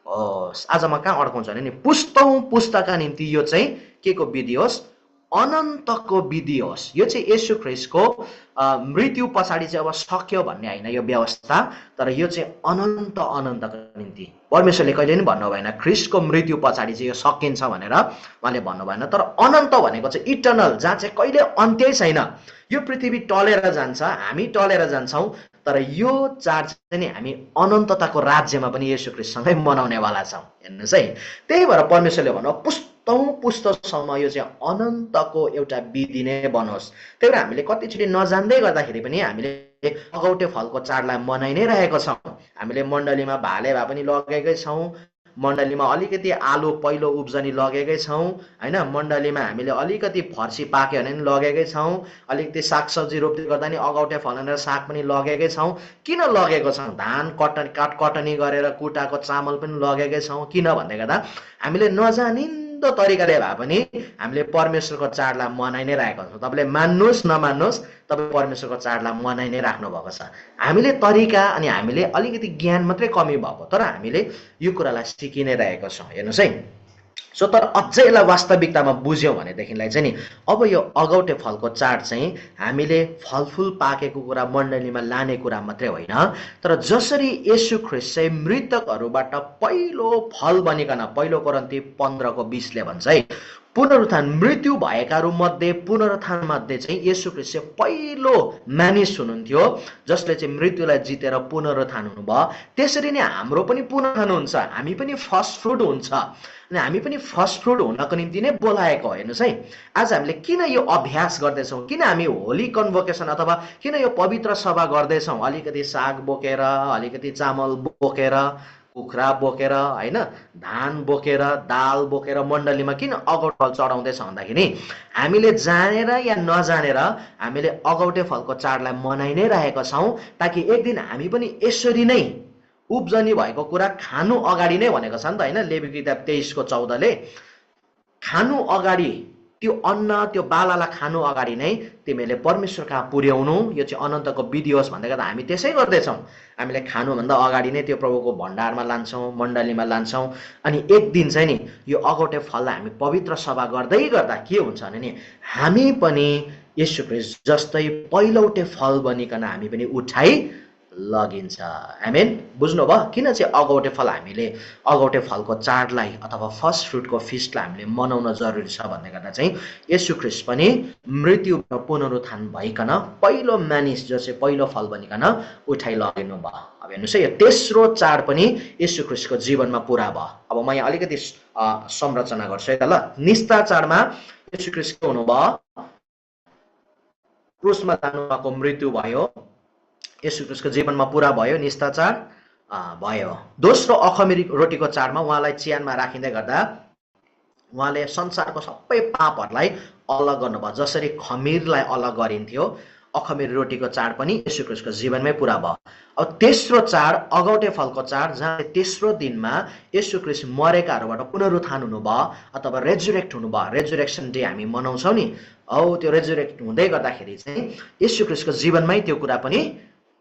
होस्। आज म कहाँ अड्काउँछु भने नि पुस्तौँ पुस्ताका निम्ति यो चाहिँ के को विधि होस्, अनन्तको विधि होस्। यो चाहिँ येशू ख्रीष्टको मृत्यु पछाडि चाहिँ अब सक्यो भन्ने होइन यो व्यवस्था, तर यो चाहिँ अनन्त अनन्तको निम्ति। परमेश्वरले कहिले पनि भन्नु भएन ख्रीष्टको मृत्यु पछाडि चाहिँ यो सकिन्छ भनेर उहाँले भन्नु भएन। तर अनन्त भनेको चाहिँ इटर्नल, जहाँ चाहिँ कहिले अन्त्यै छैन। यो पृथ्वी टलेर जान्छ, हामी टलेर जान्छौँ, तर यो चाड चाहिँ नि हामी अनन्तताको राज्यमा पनि येशू ख्रीष्टसँगै मनाउनेवाला छौँ। हेर्नुहोस् है, त्यही भएर परमेश्वरले भन्नु पुस्तौँ पुस्तसम्म यो चाहिँ अनन्तको एउटा विधि नै बनोस्। त्यही भएर हामीले कतिचोटि नजान्दै गर्दाखेरि पनि हामीले अगौटे फलको चाडलाई मनाइ नै रहेको छौँ। हामीले मण्डलीमा भाले भए पनि लगेकै छौँ, मण्डलीमा अलिकति आलु पहिलो उब्जनी लगेकै छौँ होइन, मण्डलीमा हामीले अलिकति फर्सी पाक्यो भने पनि लगेकै छौँ, अलिकति सागसब्जी रोप्दै गर्दा नि अगौटे फलेर साग पनि लगेकै छौँ। किन लगेको छौँ? धान कटनी गरेर कुटाको चामल पनि लगेकै छौँ। किन भन्दै गर्दा हामीले नजानिन्दो तरिकाले भए पनि हामीले परमेश्वरको चाडलाई मनाइ नै रहेको छौँ। तपाईँले मान्नुहोस् नमान्नुहोस्, तपाईँ परमेश्वरको चाडलाई मनाइ नै राख्नु भएको छ। हामीले तरिका अनि हामीले अलिकति ज्ञान मात्रै कमी भएको, तर हामीले यो कुरालाई सिकि नै रहेको छौँ। हेर्नुहोस् है, सो तर अझै यसलाई वास्तविकतामा बुझ्यौँ भनेदेखिलाई चाहिँ नि अब यो अगौटे फलको चाड चाहिँ हामीले फलफुल पाकेको कुरा मण्डलीमा लाने कुरा मात्रै होइन, तर जसरी येशू ख्रीष्ट चाहिँ मृतकहरूबाट पहिलो फल बनिकन, पहिलो कोरिन्थी 15:20 भन्छ है, पुनरुत्थान मृत्यु भएकाहरू मध्ये पुनरुत्थान मध्ये चाहिँ येशू ख्रीष्ट चाहिँ पहिलो मानिस हुनुहुन्थ्यो जसले चाहिँ मृत्युलाई जितेर पुनरुत्थान हुनुभयो। त्यसरी नै हाम्रो पनि पुनरुत्थान हुन्छ, हामी पनि फर्स्ट फ्रुट हुन्छ अनि हामी पनि फर्स्ट फ्रुट हुनको निम्ति नै बोलाएको। हेर्नुहोस् है, आज हामीले किन यो अभ्यास गर्दैछौँ, किन हामी होली कन्भोकेसन अथवा किन यो पवित्र सभा गर्दैछौँ? अलिकति साग बोकेर, अलिकति चामल बोकेर, कुखुरा बोकेर होइन, धान बोकेर, दाल बोकेर मण्डलीमा किन अगौटे फल चढाउँदैछ भन्दाखेरि हामीले जानेर या नजानेर हामीले अगौटे फलको चाडलाई मनाइ नै रहेका छौँ, ताकि एक दिन हामी पनि यसरी नै उब्जनी भएको कुरा खानु अगाडि नै भनेको छ नि त होइन, लेवी किताब 23:14 खानु अगाडि त्यो अन्न त्यो बालालाई खानु अगाडि नै तिमीले परमेश्वर कहाँ पुर्याउनु, यो चाहिँ अनन्तको विधि होस् भन्दै गर्दा हामी त्यसै गर्दैछौँ। हामीले खानुभन्दा अगाडि नै त्यो प्रभुको भण्डारमा लान्छौँ, मण्डलीमा लान्छौँ। अनि एक दिन चाहिँ नि यो अगौटे फललाई हामी पवित्र सभा गर्दै गर्दा के हुन्छ भने नि हामी पनि येशू ख्रीष्ट जस्तै पहिलौटे फल बनिकन हामी पनि उठाइ लगिन्छ। आमेन, बुझ्नुभयो किन चाहिँ अगौटे फल हामीले अगौटे फलको चाडलाई अथवा फर्स्ट फ्रुटको फिस्टलाई हामीले मनाउन जरुरी छ भन्दै गर्दा चाहिँ येशू ख्रीष्ट पनि मृत्युबाट पुनरुत्थान भइकन पहिलो मानिस जो चाहिँ पहिलो फल बनिकन उठाइ लगिनु भयो। अब हेर्नुहोस् है, यो तेस्रो चाड पनि येशू ख्रीष्टको जीवनमा पुरा भयो। अब म यहाँ अलिकति संरचना गर्छु है त ल। निस्ता चाडमा येशू ख्रीष्ट के हुनुभयो? क्रुसमा जानुभएको, मृत्यु भयो, येशू ख्रीष्टको जीवनमा पुरा भयो, निस्ता चाड भयो। दोस्रो अखमीरी रोटीको चाडमा उहाँलाई चिहानमा राखिँदै गर्दा उहाँले संसारको सबै पापहरूलाई अलग गर्नुभयो। जसरी खमीरलाई अलग गरिन्थ्यो, अखमीरी रोटीको चाड पनि येशू ख्रीष्टको जीवनमै पुरा भयो। अब तेस्रो चाड अगौटे फलको चाड, जहाँ तेस्रो दिनमा येशू ख्रीष्ट मरेकाहरूबाट पुनरुत्थान हुनुभयो अथवा रेजुरेक्ट हुनुभयो। रेजुरेक्सन डे हामी मनाउँछौँ नि, हौ त्यो रेजुरेक्ट हुँदै गर्दाखेरि चाहिँ येशू ख्रीष्टको जीवनमै त्यो कुरा पनि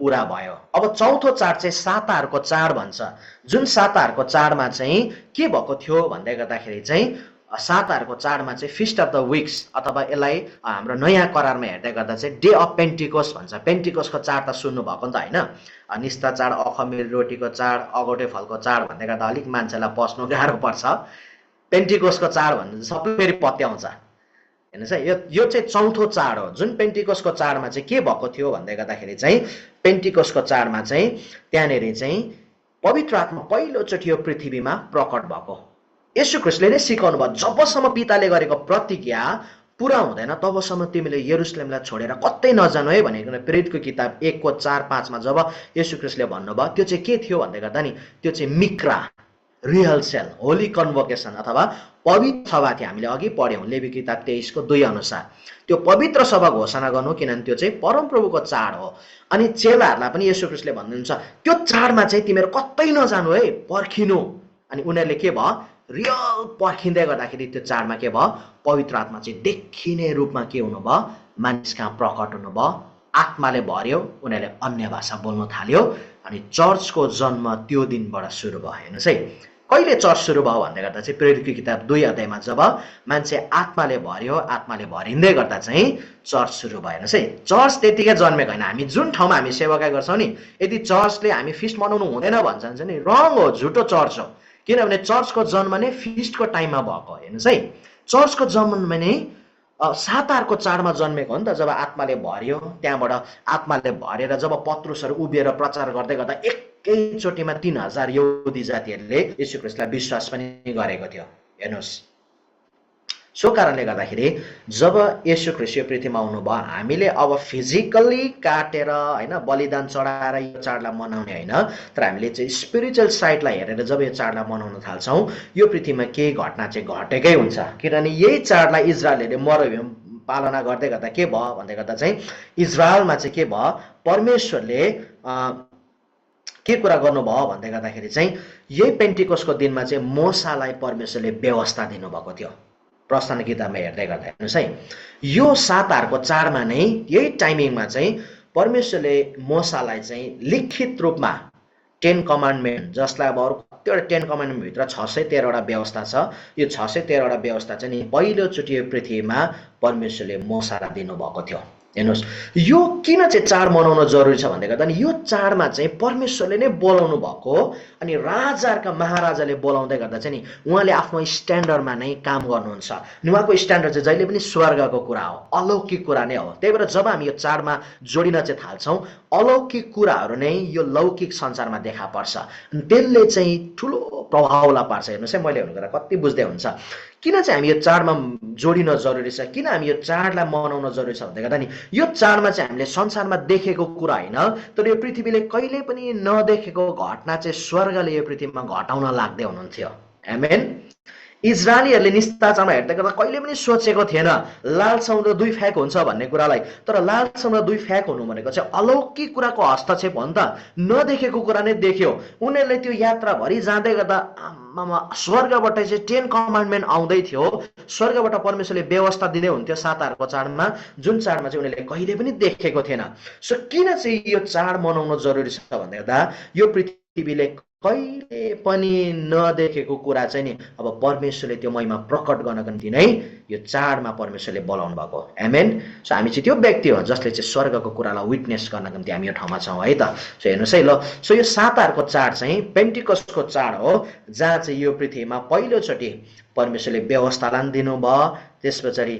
पुरा भयो। अब चौथो चाड चाहिँ साताहरूको चाड भन्छ, जुन साताहरूको चाडमा चाहिँ के भएको थियो भन्दै गर्दाखेरि चाहिँ साताहरूको चाडमा चाहिँ फिस्ट अफ द विक्स अथवा यसलाई हाम्रो नयाँ करारमा हेर्दै गर्दा चाहिँ डे अफ पेन्टिकोस्ट भन्छ। पेन्टिकोस्टको चाड त सुन्नु भएको नि त होइन, निस्ता चाड, अखमीरी रोटीको चाड, अगौटे फलको चाड भन्दै गर्दा अलिक मान्छेलाई पस्नु गाह्रो पर्छ। पेन्टिकोस्टको चाड भन्दा सबै फेरि पत्याउँछ। हेर्नुहोस् है, यो चाहिँ चौथो चाड हो। जुन पेन्टिकोस्टको चाडमा चाहिँ के भएको थियो भन्दै गर्दाखेरि चाहिँ पेन्टिकोस्टको चाडमा चाहिँ त्यहाँनिर चाहिँ पवित्र आत्मा पहिलोचोटि यो पृथ्वीमा प्रकट भएको। येशू ख्रीष्टले नै सिकाउनु भयो, जबसम्म पिताले गरेको प्रतिज्ञा पुरा हुँदैन तबसम्म तिमीले यरुसलेमलाई छोडेर कतै नजानु है भनेको प्रेरितको किताब 1:4-5 जब येशू ख्रीष्टले भन्नुभयो, त्यो चाहिँ के थियो भन्दै गर्दा नि त्यो चाहिँ मिक्रा, रियल सेल, होली कन्भोकेसन अथवा पवित्र सभा थियो। हामीले अघि पढ्यौँ लेवी किताब 23:2 अनुसार त्यो पवित्र सभा घोषणा गर्नु, किनभने त्यो चाहिँ परमप्रभुको चाड हो। अनि चेलाहरूलाई पनि येशू ख्रीष्टले भन्नुहुन्छ त्यो चाडमा चाहिँ तिमीहरू कतै नजानु है, पर्खिनु। अनि उनीहरूले के भयो, रियल पर्खिँदै गर्दाखेरि त्यो चाडमा के भयो, पवित्र आत्मा चाहिँ देखिने रूपमा के हुनुभयो, मानिस कहाँ प्रकट हुनुभयो, आत्माले भर्यो, उनीहरूले अन्य भाषा बोल्न थाल्यो अनि चर्चको जन्म त्यो दिनबाट सुरु भयो। हेर्नुहोस् है, कहिले चर्च सुरु भयो भन्दै गर्दा चाहिँ प्रेरितको किताब 2 अध्यायमा जब मान्छे आत्माले भर्यो, आत्माले भरिँदै गर्दा चाहिँ चर्च सुरु भयो। हेर्नुहोस् है, चर्च त्यतिकै जन्मेको होइन। हामी जुन ठाउँमा हामी सेवाकाई गर्छौँ नि, यदि चर्चले हामी फिस्ट मनाउनु हुँदैन भन्छ भने चाहिँ नि रङ हो, झुटो चर्च हो। किनभने चर्चको जन्म नै फिस्टको टाइममा भएको। हेर्नुहोस् है, चर्चको जन्म नै सातारको चाडमा जन्मेको हो नि त, जब आत्माले भर्यो। त्यहाँबाट आत्माले भरेर जब पत्रुसहरू उभिएर प्रचार गर्दै गर्दा एकैचोटिमा 3000 यहुदी जातिहरूले येशू ख्रीष्टलाई विश्वास पनि गरेको थियो। हेर्नुहोस्, सो कारणले गर्दाखेरि जब येशू ख्रीष्ट यो पृथ्वीमा आउनुभयो, हामीले अब फिजिकल्ली काटेर होइन बलिदान चढाएर यो चाडलाई मनाउने होइन, तर हामीले चाहिँ स्पिरिचुअल साइडलाई हेरेर जब यो चाडलाई मनाउन थाल्छौँ, यो पृथ्वीमा केही घटना चाहिँ घटेकै हुन्छ। किनभने यही चाडलाई इजरायलहरूले मरुभूमि पालना गर्दै गर्दा के भयो भन्दै गर्दा चाहिँ इजरायलमा चाहिँ के भयो, परमेश्वरले के कुरा गर्नुभयो भन्दै गर्दाखेरि चाहिँ यही पेन्टिकोसको दिनमा चाहिँ मोसालाई परमेश्वरले व्यवस्था दिनुभएको थियो। प्रस्थान किताबमा हेर्दै गर्दा हेर्नुहोस् है, यो सातारको चाडमा नै यही टाइमिङमा चाहिँ परमेश्वरले मोसालाई चाहिँ लिखित रूपमा 10 कमान्डमेन्ट, जसलाई अब अरू कतिवटा 10 कमान्डमेन्टभित्र 613वटा व्यवस्था छ, यो 613वटा व्यवस्था चाहिँ नि पहिलोचोटि यो पृथ्वीमा परमेश्वरले मोसालाई दिनुभएको थियो। हेर्नुहोस्, यो किन चाहिँ चाड मनाउन जरुरी छ भन्दै गर्दा नि यो चाडमा चाहिँ परमेश्वरले नै बोलाउनु भएको हो। अनि राजाहरूका महाराजाले बोलाउँदै गर्दा चाहिँ नि उहाँले आफ्नो स्ट्यान्डर्डमा नै काम गर्नुहुन्छ। अनि उहाँको स्ट्यान्डर्ड चाहिँ जहिले पनि स्वर्गको कुरा हो, अलौकिक कुरा नै हो। त्यही भएर जब हामी यो चाडमा जोडिन चाहिँ थाल्छौँ, अलौकिक कुराहरू नै यो लौकिक संसारमा देखा पर्छ। अनि त्यसले चाहिँ ठुलो प्रभावलाई पार्छ। हेर्नुहोस् है, मैले भनेको कति बुझ्दै हुन्छ किन चाहिँ हामी यो चाडमा जोडिन जरुरी छ, किन हामी यो चाडलाई मनाउन जरुरी छ भन्दै गर्दा नि यो चाडमा चाहिँ हामीले संसारमा देखेको कुरा होइन, तर यो पृथ्वीले कहिले पनि नदेखेको घटना चाहिँ स्वर्गले यो पृथ्वीमा घटाउन लाग्दै हुनुहुन्थ्यो। आमेन। इजरायलीहरूले निस्ताचारमा हेर्दै गर्दा कहिले पनि सोचेको थिएन लाल समुद्र 2 फ्याक हुन्छ भन्ने कुरालाई। तर लाल समुद्र 2 फ्याक हुनु भनेको चाहिँ अलौकिक कुराको हस्तक्षेप हो नि त, नदेखेको कुरा नै देख्यो। उनीहरूले त्यो यात्राभरि जाँदै गर्दा स्वर्गबाट चाहिँ 10 कमान्डमेन्ट आउँदै थियो, स्वर्गबाट परमेश्वरले व्यवस्था दिँदै हुन्थ्यो सातारको चाडमा, जुन चाडमा चाहिँ उनीहरूले कहिले पनि देखेको थिएन। सो किन चाहिँ यो चाड मनाउन जरुरी छ भन्दै गर्दा यो पृथ्वीले कहिले पनि नदेखेको कुरा चाहिँ नि अब परमेश्वरले त्यो महिमा प्रकट गर्नको निम्ति नै यो चाडमा परमेश्वरले बोलाउनु भएको। आमेन। सो हामी चाहिँ त्यो व्यक्ति हो जसले चाहिँ स्वर्गको कुरालाई विटनेस गर्नको निम्ति हामी यो ठाउँमा छौँ है त। सो हेर्नुहोस् है, ल सो यो सातारको चाड चाहिँ पेन्टिकोस्टको चाड हो, जहाँ चाहिँ यो पृथ्वीमा पहिलोचोटि परमेश्वरले व्यवस्थालाई दिनुभयो। त्यस पछाडि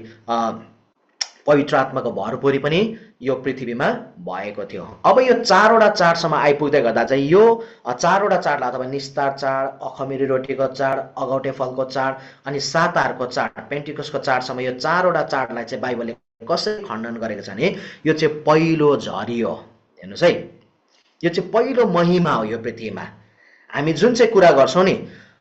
पवित्र आत्माको भरपुरी पनि यो पृथ्वीमा भएको थियो। अब यो 4वटा चाडसम्म आइपुग्दै गर्दा चाहिँ यो 4वटा चाडलाई अथवा निस्तार चाड, अखमिरी रोटीको चाड, अगौटे फलको चाड अनि सातारको चाड, पेन्टिकोसको चाडसम्म यो 4वटा चाडलाई चाहिँ बाइबलले कसरी खण्डन गरेको छ भने यो चाहिँ पहिलो झरी हो। हेर्नुहोस् है, यो चाहिँ पहिलो महिमा हो यो पृथ्वीमा। हामी जुन चाहिँ कुरा गर्छौँ नि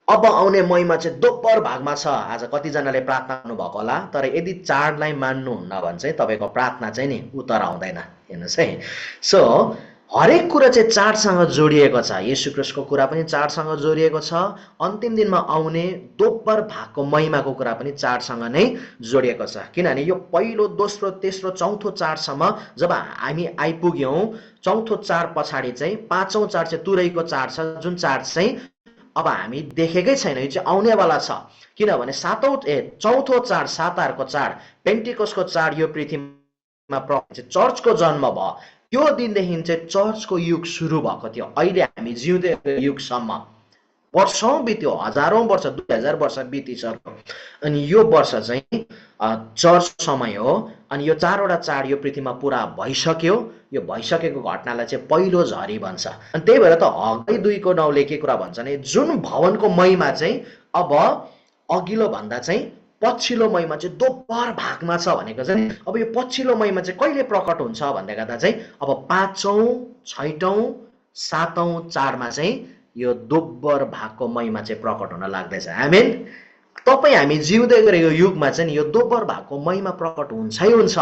अब आउने महिमा चाहिँ दोब्बर भागमा छ। आज कतिजनाले प्रार्थना गर्नुभएको होला, तर यदि चाडलाई मान्नुहुन्न भने चाहिँ तपाईँको प्रार्थना चाहिँ नि उत्तर आउँदैन। हेर्नुहोस् है, सो हरेक कुरा चाहिँ चाडसँग जोडिएको छ। येशू ख्रीष्टको कुरा पनि चाडसँग जोडिएको छ। अन्तिम दिनमा आउने दोब्बर भागको महिमाको कुरा पनि चाडसँग नै जोडिएको छ। किनभने यो पहिलो, दोस्रो, तेस्रो, चौथो चाडसम्म जब हामी आइपुग्यौँ, चौथो चाड पछाडि चाहिँ पाँचौँ चाड चाहिँ तुरैको चाड छ, जुन चाड चाहिँ अब हामी देखेकै छैन, यो चाहिँ आउनेवाला छ। किनभने चौथो चाड सातारको चाड, पेन्टिकोसको चाड यो पृथ्वीमा चर्चको जन्म भयो। त्यो दिनदेखि चाहिँ चर्चको युग सुरु भएको थियो। अहिले हामी जिउँदै युगसम्म वर्षौं बित्यो, हजारौं वर्ष, 2000 वर्ष बितिसक्यो। अनि यो वर्ष चाहिँ चर्च समय हो। अनि यो 4वटा चाड यो पृथ्वीमा पुरा भइसक्यो। यो भइसकेको घटनालाई चाहिँ पहिलो झरी भन्छ। अनि त्यही भएर त हगै 2को 9ले के कुरा भन्छ भने जुन भवनको महिमा चाहिँ अब अघिल्लो भन्दा चाहिँ पछिल्लो महिमा चाहिँ दोब्बर भागमा छ भनेको चाहिँ अब यो पछिल्लो महिमा चाहिँ कहिले प्रकट हुन्छ भन्दै गर्दा चाहिँ अब 5औं, 6औं, 7औं चाडमा चाहिँ यो दोब्बर भागको महिमा चाहिँ प्रकट हुन लाग्दैछ। आमेन। तपाईँ हामी जिउँदै गरेको युगमा चाहिँ यो दोब्बर भागको महिमा प्रकट हुन्छै हुन्छ।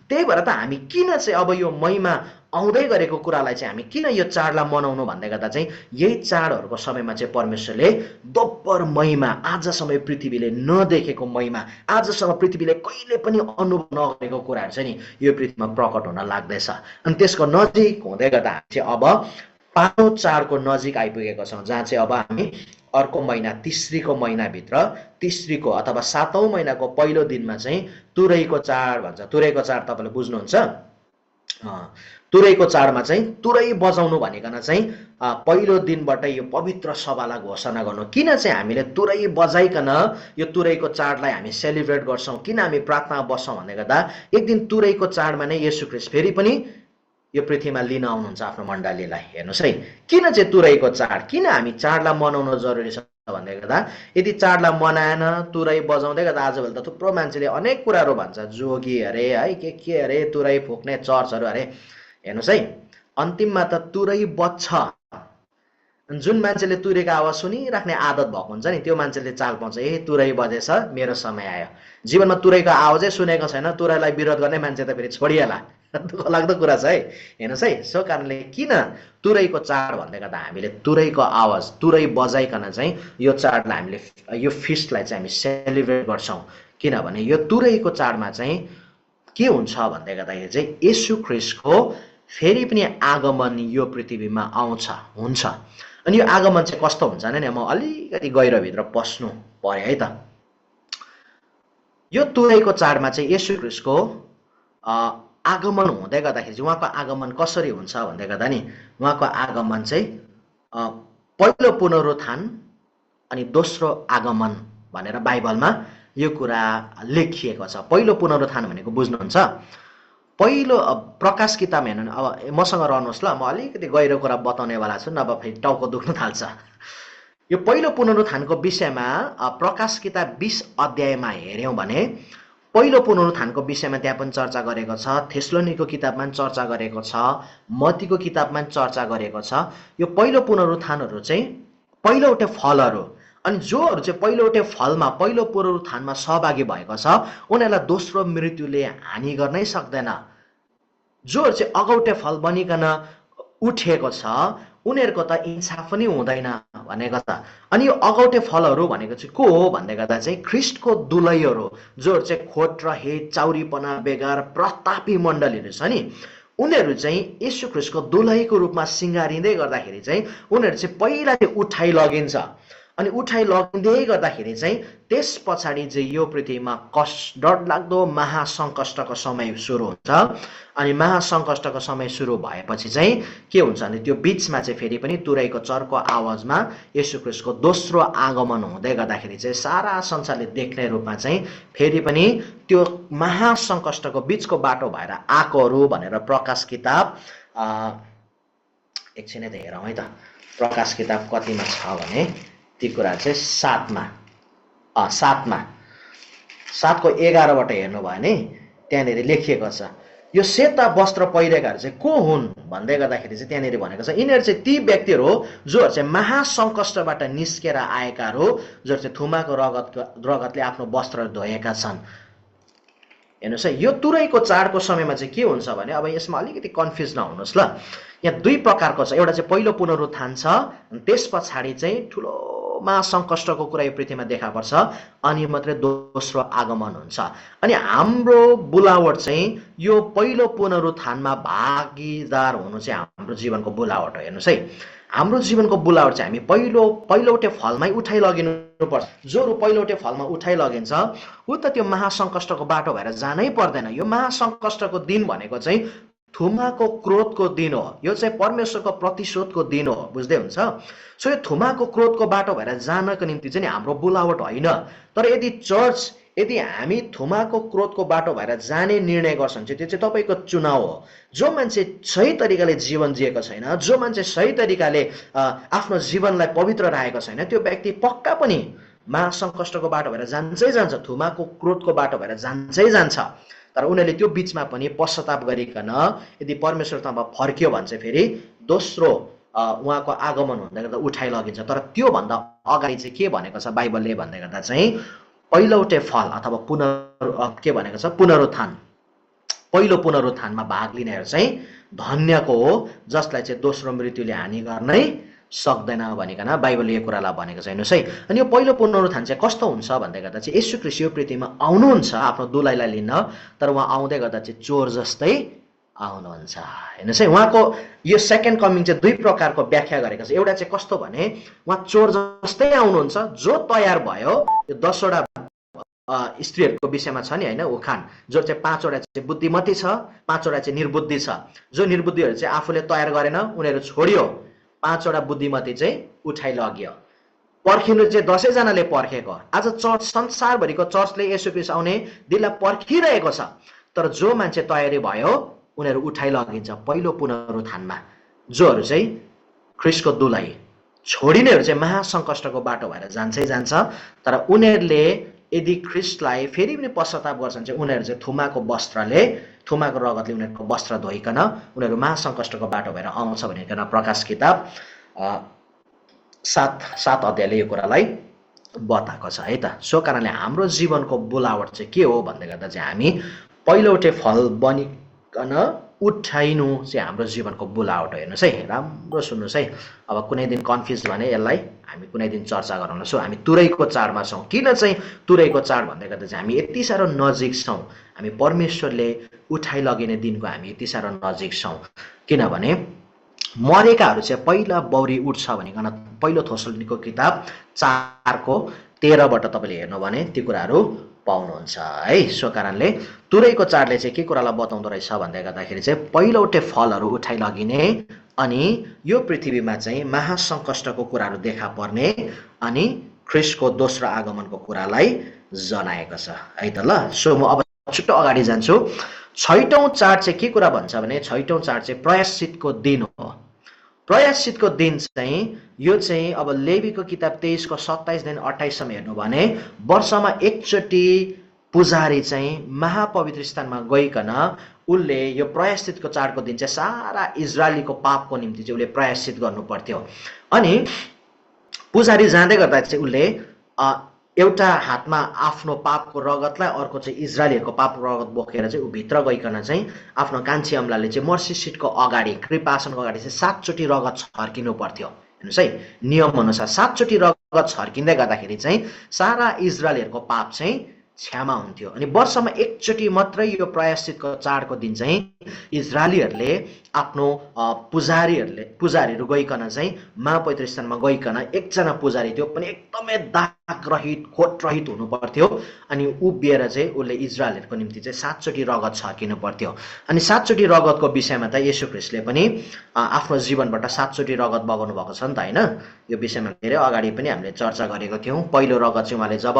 त्यही भएर त हामी किन चाहिँ अब यो महिमा आउँदै गरेको कुरालाई चाहिँ हामी किन यो चाडलाई मनाउनु भन्दै गर्दा चाहिँ यही चाडहरूको समयमा चाहिँ परमेश्वरले दोब्बर महिमा, आजसम्म पृथ्वीले नदेखेको महिमा, आजसम्म पृथ्वीले कहिले पनि अनुभव नगरेको कुराहरू चाहिँ नि यो पृथ्वीमा प्रकट हुन लाग्दैछ। अनि त्यसको नजिक हुँदै गर्दा हामी चाहिँ अब 5औं चाडको नजिक आइपुगेको छौँ, जहाँ चाहिँ अब हामी अर्को महिना तिस्रीको महिनाभित्र तिस्रीको अथवा 7औं महिनाको पहिलो दिनमा चाहिँ तुरैको चाड भन्छ। तुरैको चाड तपाईँले बुझ्नुहुन्छ? तुरैको चाडमा चाहिँ तुरै बजाउनु भनेकन चाहिँ पहिलो दिनबाटै यो पवित्र सभालाई घोषणा गर्नु। किन चाहिँ हामीले तुरै बजाइकन यो तुरैको चाडलाई हामी सेलिब्रेट गर्छौँ, किन हामी प्रार्थना बस्छौँ भन्दै गर्दा एक दिन तुरैको चाडमा नै येशू ख्रीष्ट फेरि पनि यो पृथ्वीमा लिन आउनुहुन्छ आफ्नो मण्डलीलाई। हेर्नुहोस् है, किन चाहिँ तुरैको चाड, किन हामी चाडलाई मनाउन जरुरी छ भन्दै गर्दा यदि चाडलाई मनाएन तुरै बजाउँदै गर्दा आजभोलि त थुप्रो मान्छेले अनेक कुराहरू भन्छ, जोगी अरे है के अरे, तुरै फुक्ने चर्चहरू अरे। हेर्नुहोस् है, अन्तिममा त तुरै बज्छ। जुन मान्छेले तुरैको आवाज सुनिराख्ने आदत भएको हुन्छ नि त्यो मान्छेले चाल पाउँछ, ए तुरै बजेछ, मेरो समय आयो। जीवनमा तुरैको आवाजै सुनेको छैन, तुरैलाई विरोध गर्ने मान्छे त फेरि छोडिएला। दुःख लाग्दो कुरा छ है। हेर्नुहोस् है, सो कारणले किन तुरैको चाड भन्दै गर्दा हामीले तुरैको आवाज तुरै बजाइकन चाहिँ यो चाडलाई हामीले यो फिस्टलाई चाहिँ हामी सेलिब्रेट गर्छौँ। किनभने यो तुरैको चाडमा चाहिँ के हुन्छ भन्दै गर्दाखेरि चाहिँ येशू ख्रीष्टको फेरि पनि आगमन यो पृथ्वीमा हुन्छ। अनि यो आगमन चाहिँ कस्तो हुन्छ भने म अलिकति गहिरोभित्र पस्नु पर्यो है त। यो तुरैको चाडमा चाहिँ येशू ख्रीष्टको आगमन हुँदै गर्दाखेरि चाहिँ उहाँको आगमन कसरी हुन्छ भन्दै गर्दा नि उहाँको आगमन चाहिँ पहिलो पुनरुत्थान अनि दोस्रो आगमन भनेर बाइबलमा यो कुरा लेखिएको छ। पहिलो पुनरुत्थान भनेको बुझ्नुहुन्छ? पहिलो प्रकाश किताब हेर्नु, अब मसँग रहनुहोस् ल, म अलिकति गहिरो कुरा बताउनेवाला छु, नभए फेरि टाउको दुख्न थाल्छ। यो पहिलो पुनरुत्थानको विषयमा प्रकाश किताब 20 अध्यायमा हेऱ्यौँ भने पहिलो पुनरुत्थानको विषयमा त्यहाँ पनि चर्चा गरेको छ, थेसलोनीको किताबमा पनि चर्चा गरेको छ, मत्तीको किताबमा पनि चर्चा गरेको छ। यो पहिलो पुनरुत्थानहरू चाहिँ पहिलोवटै फलहरू, अनि जोहरू चाहिँ पहिलोवटै फलमा पहिलो पुनरुत्थानमा सहभागी भएको छ उनीहरूलाई दोस्रो मृत्युले हानि गर्नै सक्दैन। जोहरू चाहिँ अगौटे फल बनिकन उठेको छ उनीहरूको त इन्साफ पनि हुँदैन भनेको छ। अनि यो अगौटे फलहरू भनेको चाहिँ को हो भन्दै गर्दा चाहिँ ख्रीष्टको दुलैहरू, जोहरू चाहिँ खोट र हेट, चाउरीपना, बेगार, प्रतापी मण्डलीहरू छ नि, उनीहरू चाहिँ येशू ख्रीष्टको दुलैको रूपमा सिँगारिँदै गर्दाखेरि चाहिँ उनीहरू चाहिँ पहिला चाहिँ उठाइ लगिन्छ। अनि उठाइ लगिँदै गर्दाखेरि चाहिँ त्यस पछाडि चाहिँ यो पृथ्वीमा डरलाग्दो महासङ्कष्टको समय सुरु हुन्छ। अनि महासङ्कष्टको समय सुरु भएपछि चाहिँ के हुन्छ भने त्यो बिचमा चाहिँ फेरि पनि तुरैको चर्को आवाजमा येशू ख्रीष्टको दोस्रो आगमन हुँदै गर्दाखेरि चाहिँ सारा संसारले देख्ने रूपमा चाहिँ फेरि पनि त्यो महासङ्कष्टको बिचको बाटो भएर आएकोहरू भनेर प्रकाश किताब एकछिनै त हेरौँ है त। प्रकाश किताब कतिमा छ भने ती कुरा चाहिँ 7को 11बाट हेर्नु भयो भने त्यहाँनिर लेखिएको छ। यो सेता वस्त्र पहिरेकाहरू चाहिँ को हुन् भन्दै गर्दाखेरि चाहिँ त्यहाँनिर भनेको छ यिनीहरू चाहिँ ती व्यक्तिहरू हो जोहरू चाहिँ महासङ्कष्टबाट निस्केर आएकाहरू, जोहरू चाहिँ थुमाको रगतले आफ्नो वस्त्र धोएका छन्। हेर्नुहोस् है, यो तुरैको चाडको समयमा चाहिँ के हुन्छ भने अब यसमा अलिकति कन्फ्युज नहुनुहोस् ल। यहाँ दुई प्रकारको छ, एउटा चाहिँ पहिलो पुनरुत्थान छ, त्यस पछाडि चाहिँ ठुलो महासङ्कष्टको कुरा यो पृथ्वीमा देखा पर्छ, अनि मात्रै दोस्रो आगमन हुन्छ। अनि हाम्रो बुलावट चाहिँ यो पहिलो पुनरुत्थानमा भागीदार हुनु चाहिँ हाम्रो जीवनको बुलावट हो। हेर्नुहोस् है, हाम्रो जीवनको बुलावट चाहिँ हामी पहिलोवटै फलमै उठाइ लगिनुपर्छ। जोहरू पहिलोवटै फलमा उठाइ लगिन्छ ऊ त त्यो महासङ्कष्टको बाटो भएर जानै पर्दैन। यो महासङ्कष्टको दिन भनेको चाहिँ थुमाको क्रोधको दिन हो, यो चाहिँ परमेश्वरको प्रतिशोधको दिन हो, बुझ्दै हुन्छ? सो यो थुमाको क्रोधको बाटो भएर जानको निम्ति चाहिँ हाम्रो बुलावट होइन। तर यदि हामी थुमाको क्रोधको बाटो भएर जाने निर्णय गर्छन् चाहिँ त्यो चाहिँ तपाईँको चुनाव हो। जो मान्छे सही तरिकाले जीवन जिएको छैन, जो मान्छे सही तरिकाले आफ्नो जीवनलाई पवित्र राखेको छैन, त्यो व्यक्ति पक्का पनि महासङ्कष्टको बाटो भएर जान्छै जान्छ, थुमाको क्रोधको बाटो भएर जान्छै जान्छ। तर उनीहरूले त्यो बिचमा पनि पश्चाताप गरिकन यदि परमेश्वरतर्फ फर्क्यो भने चाहिँ फेरि दोस्रो उहाँको आगमन हुँदै गर्दा उठाइ लगिन्छ। तर त्योभन्दा अगाडि चाहिँ के भनेको छ बाइबलले भन्दै गर्दा चाहिँ पहिलोवटै फल अथवा के भनेको छ पुनरुत्थान, पहिलो पुनरुत्थानमा भाग लिनेहरू चाहिँ धन्यको हो जसलाई चाहिँ दोस्रो मृत्युले हानि गर्नै सक्दैन भनिकन बाइबलले यो कुरालाई भनेको छ। हेर्नुहोस् है, अनि यो पहिलो पुनरुत्थान चाहिँ कस्तो हुन्छ भन्दै गर्दा चाहिँ येशू ख्रीष्ट यो पृथ्वीमा आउनुहुन्छ आफ्नो दुलैलाई लिन, तर उहाँ आउँदै गर्दा चाहिँ चोर जस्तै आउनुहुन्छ। हेर्नुहोस् है, उहाँको यो सेकेन्ड कमिङ चाहिँ दुई प्रकारको व्याख्या गरेको छ। एउटा चाहिँ कस्तो भने उहाँ चोर जस्तै आउनुहुन्छ, जो तयार भयो। यो 10वटा स्त्रीहरूको विषयमा छ नि होइन, उखान, जो चाहिँ 5वटा चाहिँ बुद्धिमती छ, 5वटा चाहिँ निर्बुद्धि छ। जो निर्बुद्धिहरू चाहिँ आफूले तयार गरेन, उनीहरू छोडियो, 5वटा बुद्धिमती चाहिँ उठाइ लग्यो। पर्खिनु चाहिँ 10जनाले पर्खेको। आज चर्च, संसारभरिको चर्चले येशू ख्रीष्ट आउने दिनलाई पर्खिरहेको छ, तर जो मान्छे तयारी भयो उनीहरू उठाइ लगिन्छ पहिलो पुनरुत्थानमा। जोहरू चाहिँ ख्रीष्टको दुलाई, छोडिनेहरू चाहिँ महासङ्कष्टको बाटो भएर जान्छै जान्छ। तर उनीहरूले यदि ख्रीष्टलाई फेरि पनि पश्चाताप गर्छन् चाहिँ उनीहरू चाहिँ थुमाको रगतले उनीहरूको वस्त्र धोइकन उनीहरू महासङ्कष्टको बाटो भएर आउँछ भनिकन प्रकाश किताब 7 अध्यायले यो कुरालाई बताएको छ है त। सो कारणले हाम्रो जीवनको बोलावट चाहिँ के हो भन्दै गर्दा चाहिँ हामी पहिलोटे फल बनिकन उठाइनु चाहिँ हाम्रो जीवनको बोलावट हो। हेर्नुहोस् है, राम्रो सुन्नुहोस् है। अब कुनै दिन कन्फ्युज भने यसलाई हामी कुनै दिन चर्चा गरौँ। सो हामी तुरैको चाडमा छौँ। किन चाहिँ तुरैको चाड भन्दै गर्दा चाहिँ हामी यति साह्रो नजिक छौँ, हामी परमेश्वरले उठाइ लगिने दिनको हामी यति साह्रो नजिक छौँ। किनभने मरेकाहरू चाहिँ पहिला बौरी उठ्छ भनिकन पहिलो थेसलोनिको किताब 4:13बाट तपाईँले हेर्नु भने ती कुराहरू पाउनुहुन्छ है। सो कारणले तुरैको चाडले चाहिँ के कुरालाई बताउँदो रहेछ भन्दै गर्दाखेरि चाहिँ पहिलोटे फलहरू उठाइ लगिने, अनि यो पृथ्वीमा चाहिँ महासङ्कष्टको कुराहरू देखा पर्ने, अनि ख्रीष्टको दोस्रो आगमनको कुरालाई जनाएको छ है त। ल, सो म अब छिट्टो अगाडि जान्छु। 6औं चाड चाहिँ के कुरा भन्छ भने 6औं चाड चाहिँ प्रायश्चितको दिन हो। प्रायश्चितको दिन चाहिँ यो चाहिँ अब लेवीको किताब 23:27-28सम्म हेर्नु भने वर्षमा एकचोटि पुजारी चाहिँ महापवित्र स्थानमा गइकन उसले यो प्रायश्चितको चाडको दिन चाहिँ सारा इजरायलीको पापको निम्ति चाहिँ उसले प्रायश्चित गर्नु पर्थ्यो। अनि पुजारी जाँदै गर्दा चाहिँ उसले एउटा हातमा आफ्नो पापको रगतलाई, अर्को चाहिँ इजरायलीहरूको पापको रगत बोकेर चाहिँ ऊ भित्र गइकन चाहिँ आफ्नो कान्छी अम्लाले चाहिँ मर्सी सिटको अगाडि, कृपासनको अगाडि चाहिँ 7 चोटि रगत छर्किनु पर्थ्यो। हेर्नुहोस् है, नियम अनुसार 7 चोटि रगत छर्किँदै गर्दाखेरि चाहिँ सारा इजरायलीहरूको पाप चाहिँ क्षमा हुन्थ्यो। अनि वर्षमा एकचोटि मात्रै यो प्रायश्चितको चाडको दिन चाहिँ इजरायलीहरूले आफ्नो पुजारीहरू गइकन चाहिँ महापवित्र स्थानमा गइकन, एकजना पुजारी त्यो पनि एकदमै दाग रहित, खोट रहित हुनु पर्थ्यो। अनि उभिएर चाहिँ उसले इजरायलहरूको निम्ति चाहिँ 7 चोटि रगत छर्किनु पर्थ्यो। अनि 7 चोटि रगतको विषयमा त येशू ख्रीष्टले पनि आफ्नो जीवनबाट 7 चोटि रगत बगाउनु भएको छ नि त होइन। यो विषयमा धेरै अगाडि पनि हामीले चर्चा गरेको थियौँ। पहिलो रगत चाहिँ उहाँले जब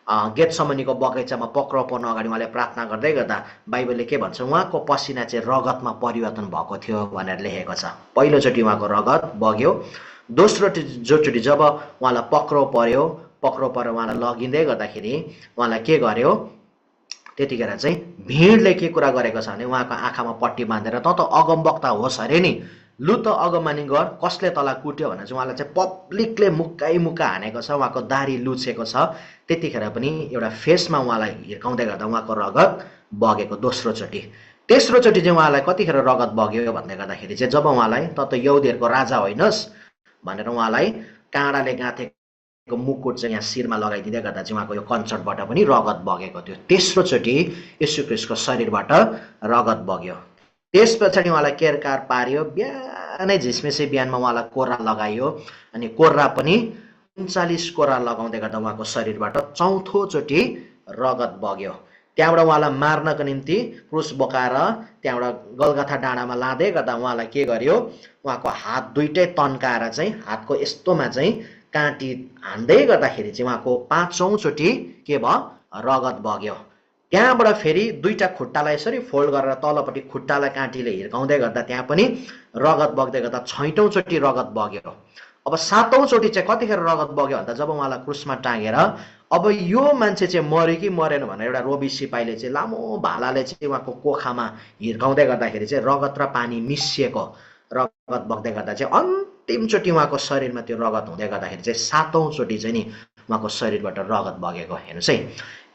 गेतसमनीको बगैँचामा पक्राउ पर्नु अगाडि उहाँले प्रार्थना गर्दै गर्दा बाइबलले के भन्छ, उहाँको पसिना चाहिँ रगतमा परिवर्तन भएको थियो भनेर लेखेको छ। पहिलोचोटि उहाँको रगत बग्यो। दोस्रोचोटि जब उहाँलाई पक्राउ परेर उहाँलाई लगिँदै गर्दाखेरि उहाँलाई के गर्यो, त्यतिखेर चाहिँ भिडले के कुरा गरेको छ भने उहाँको आँखामा पट्टी बाँधेर त अगमवक्ता होस् अरे नि, लु त अगमनी गर, कसले तँलाई कुट्यो भनेर चाहिँ उहाँलाई चाहिँ पब्लिकले मुक्का हानेको छ। उहाँको दाढी लुछेको छ। त्यतिखेर पनि एउटा फेसमा उहाँलाई हिर्काउँदै गर्दा उहाँको रगत बगेको दोस्रोचोटि। तेस्रोचोटि चाहिँ उहाँलाई कतिखेर रगत बग्यो भन्दै गर्दाखेरि चाहिँ जब उहाँलाई त यहुदीहरूको राजा होइनस् भनेर उहाँलाई काँडाले गाँथेको मुकुट चाहिँ यहाँ शिरमा लगाइदिँदै गर्दा चाहिँ उहाँको यो कञ्चटबाट पनि रगत बगेको थियो। तेस्रोचोटि येशू ख्रीष्टको शरीरबाट रगत बग्यो। त्यस पछाडि उहाँलाई केरकार पार्यो, बिहानै झिसमिसे बिहानमा उहाँलाई कोर्रा लगाइयो। अनि कोर्रा पनि 39 कोर्रा लगाउँदै गर्दा उहाँको शरीरबाट चौथोचोटि रगत बग्यो। त्यहाँबाट उहाँलाई मार्नको निम्ति क्रुस बोकाएर त्यहाँबाट गलगथा डाँडामा लाँदै गर्दा उहाँलाई के गर्यो, उहाँको हात दुइटै तन्काएर चाहिँ हातको यस्तोमा चाहिँ काँटी हान्दै गर्दाखेरि चाहिँ उहाँको 5औं चोटि के भयो, रगत बग्यो। त्यहाँबाट फेरि दुईटा खुट्टालाई यसरी फोल्ड गरेर तलपट्टि खुट्टालाई काँटीले हिर्काउँदै गर्दा त्यहाँ पनि रगत बग्दै गर्दा 6औं चोटि रगत बग्यो। अब 7औं चोटि चाहिँ कतिखेर रगत बग्यो भन्दा जब उहाँलाई क्रुसमा टाँगेर अब यो मान्छे चाहिँ मर्यो कि मरेन भनेर एउटा रोबी सिपाहीले चाहिँ लामो भालाले चाहिँ उहाँको कोखामा हिर्काउँदै गर्दाखेरि चाहिँ रगत र पानी मिसिएको रगत बग्दै गर्दा चाहिँ अन्तिमचोटि उहाँको शरीरमा त्यो रगत हुँदै गर्दाखेरि चाहिँ 7औं चोटि चाहिँ नि उहाँको शरीरबाट रगत बगेको। हेर्नुहोस् है,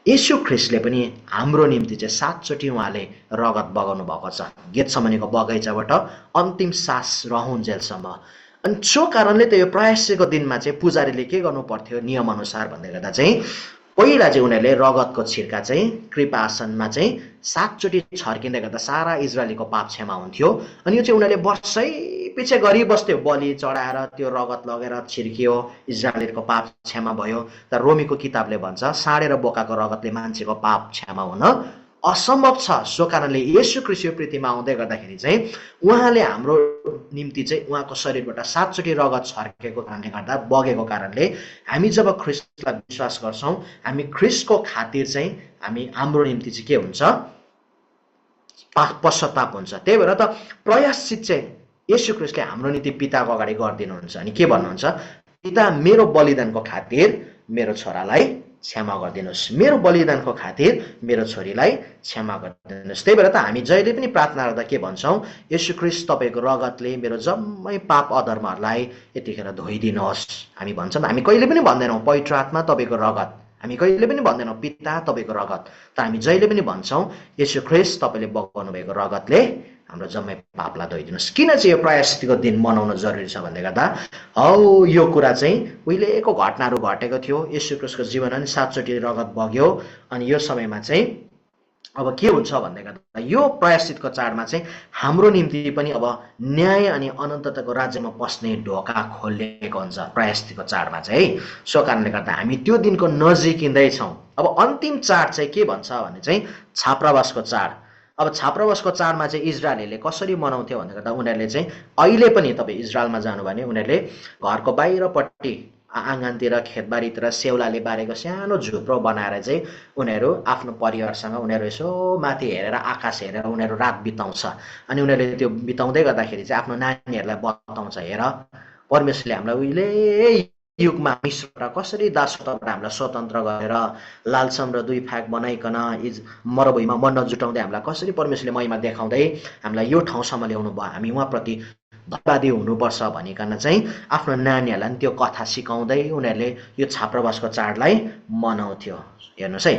येशू ख्रीष्टले पनि हाम्रो निम्ति चाहिँ 7 चोटि उहाँले रगत बगाउनु भएको छ, गेतसमनीको बगैँचाबाट अन्तिम सास रहुन्जेलसम्म। अनि सो कारणले त यो प्रायश्चितको दिनमा चाहिँ पुजारीले के गर्नु पर्थ्यो नियम अनुसार भन्दै गर्दा चाहिँ पहिला चाहिँ उनीहरूले रगतको छिर्का चाहिँ कृपासनमा चाहिँ 7 चोटि छर्किँदै गर्दा सारा इजरायलीको पाप क्षमा हुन्थ्यो। अनि यो चाहिँ उनीहरूले वर्षै पछि गरिबस्थ्यो, बलि चढाएर त्यो रगत लगेर छिर्कियो, इजरायलीको पाप क्षमा भयो। तर रोमीको किताबले भन्छ साँडे र बोकाको रगतले मान्छेको पाप क्षमा हुन असम्भव छ। सो कारणले येशू ख्रीष्ट यो पृथ्वीमा आउँदै गर्दाखेरि चाहिँ उहाँले हाम्रो निम्ति चाहिँ उहाँको शरीरबाट 7 चोटि रगत छर्केको कारणले गर्दा, बगेको कारणले हामी जब ख्रीष्टलाई विश्वास गर्छौँ, हामी ख्रीष्टको खातिर चाहिँ हाम्रो निम्ति चाहिँ के हुन्छ, पश्चाताप हुन्छ। त्यही भएर त प्रायश्चित चाहिँ येशू ख्रीष्टले हाम्रो निम्ति पिताको अगाडि गरिदिनुहुन्छ। अनि के भन्नुहुन्छ, पिता मेरो बलिदानको खातिर मेरो छोरालाई क्षमा गरिदिनुहोस्, मेरो बलिदानको खातिर मेरो छोरीलाई क्षमा गरिदिनुहोस्। त्यही भएर त हामी जहिले पनि प्रार्थना गर्दा के भन्छौँ, येशू ख्रीष्ट तपाईँको रगतले मेरो जम्मै पाप अधर्महरूलाई यतिखेर धोइदिनुहोस्। हामी भन्छौँ, हामी कहिले पनि भन्दैनौँ पवित्र आत्मा तपाईँको रगत, हामी कहिले पनि भन्दैनौँ पिता तपाईँको रगत, तर हामी जहिले पनि भन्छौँ येशू ख्रीष्ट तपाईँले बगाउनु भएको रगतले हाम्रो जम्मै पापलाई धोइदिनुहोस्। किन चाहिँ यो प्रायश्चितको दिन मनाउन जरुरी छ भन्दै गर्दा, हौ यो कुरा चाहिँ उहिलेको घटनाहरू घटेको थियो। येशू ख्रीष्टको जीवनमा नि 7 चोटि रगत बग्यो। अनि यो समयमा चाहिँ अब के हुन्छ भन्दै गर्दा, यो प्रायश्चितको चाडमा चाहिँ हाम्रो निम्ति पनि अब न्याय अनि अनन्तताको राज्यमा पस्ने ढोका खोलिएको हुन्छ प्रायश्चितको चाडमा चाहिँ। सो कारणले गर्दा हामी त्यो दिनको नजिकिँदैछौँ। अब अन्तिम चाड चाहिँ के भन्छ भने चाहिँ छात्रावासको चाड। अब छात्रावासको चाडमा चाहिँ इजरायलीले कसरी मनाउँथ्यो भन्दा गर्दा, उनीहरूले चाहिँ अहिले पनि तपाईँ इजरायलमा जानु भने उनीहरूले घरको बाहिरपट्टि आँगनतिर खेतबारीतिर सेउलाले बारेको सानो झुप्रो बनाएर चाहिँ उनीहरू आफ्नो परिवारसँग उनीहरू यसो माथि हेरेर आकाश हेरेर उनीहरू रात बिताउँछ। अनि उनीहरूले त्यो बिताउँदै गर्दाखेरि चाहिँ आफ्नो नानीहरूलाई बताउँछ, हेर परमेश्वरले हामीलाई उहिले युगमा मिश्र कसरी दासत्वबाट हामीलाई स्वतन्त्र गरेर लालसम र 2 फाग बनाइकन मरुभूमिमा मन्न जुटाउँदै हामीलाई कसरी परमेश्वरले महिमा देखाउँदै हामीलाई यो ठाउँसम्म ल्याउनु भयो, हामी उहाँप्रति धन्यवादी हुनुपर्छ भनिकन चाहिँ आफ्नो नानीहरूलाई पनि त्यो कथा सिकाउँदै उनीहरूले यो छात्रावासको चाडलाई मनाउँथ्यो। हेर्नुहोस् है,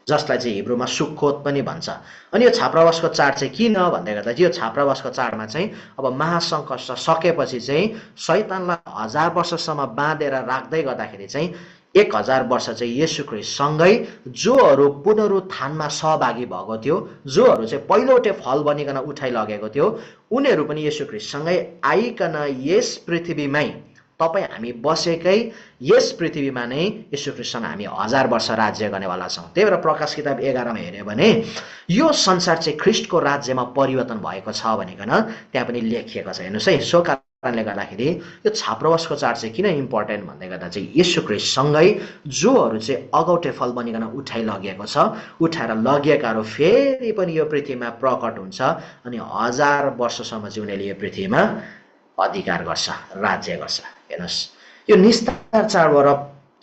जसलाई चाहिँ हिब्रूमा सुक्कोत पनि भन्छ। अनि यो छात्रावासको चाड चाहिँ किन भन्दै गर्दा, यो छात्रावासको चाडमा चाहिँ अब महासङ्कट सकेपछि चाहिँ शैतानलाई 1000 वर्षसम्म बाँधेर राख्दै गर्दाखेरि चाहिँ 1000 वर्ष चाहिँ येशू ख्रीष्टसँगै जोहरू पुनरुत्थानमा सहभागी भएको थियो, जोहरू चाहिँ पहिलोटे फल बनिकन उठाइ लगेको थियो, उनीहरू पनि येशू ख्रीष्टसँगै आइकन यस पृथ्वीमै तपाईँ हामी बसेकै यस पृथ्वीमा नै येशू ख्रीष्टसँग हामी 1000 वर्ष राज्य गर्नेवाला छौँ। त्यही भएर प्रकाश किताब 11 मा हेऱ्यो भने यो संसार चाहिँ ख्रीष्टको राज्यमा परिवर्तन भएको छ भनिकन त्यहाँ पनि लेखिएको छ। हेर्नुहोस् है, सो कारणले गर्दाखेरि यो छात्रावासको चाड चाहिँ किन इम्पोर्टेन्ट भन्दै गर्दा चाहिँ येशू ख्रीष्टसँगै जोहरू चाहिँ अगौटे फल बनिकन उठाइ लगिएको छ, उठाएर लगिएकाहरू फेरि पनि यो पृथ्वीमा प्रकट हुन्छ अनि 1000 वर्षसम्म चाहिँ उनीहरूले यो पृथ्वीमा अधिकार गर्छ, राज्य गर्छ। हेर्नुहोस्, यो निस्तार चाडबाट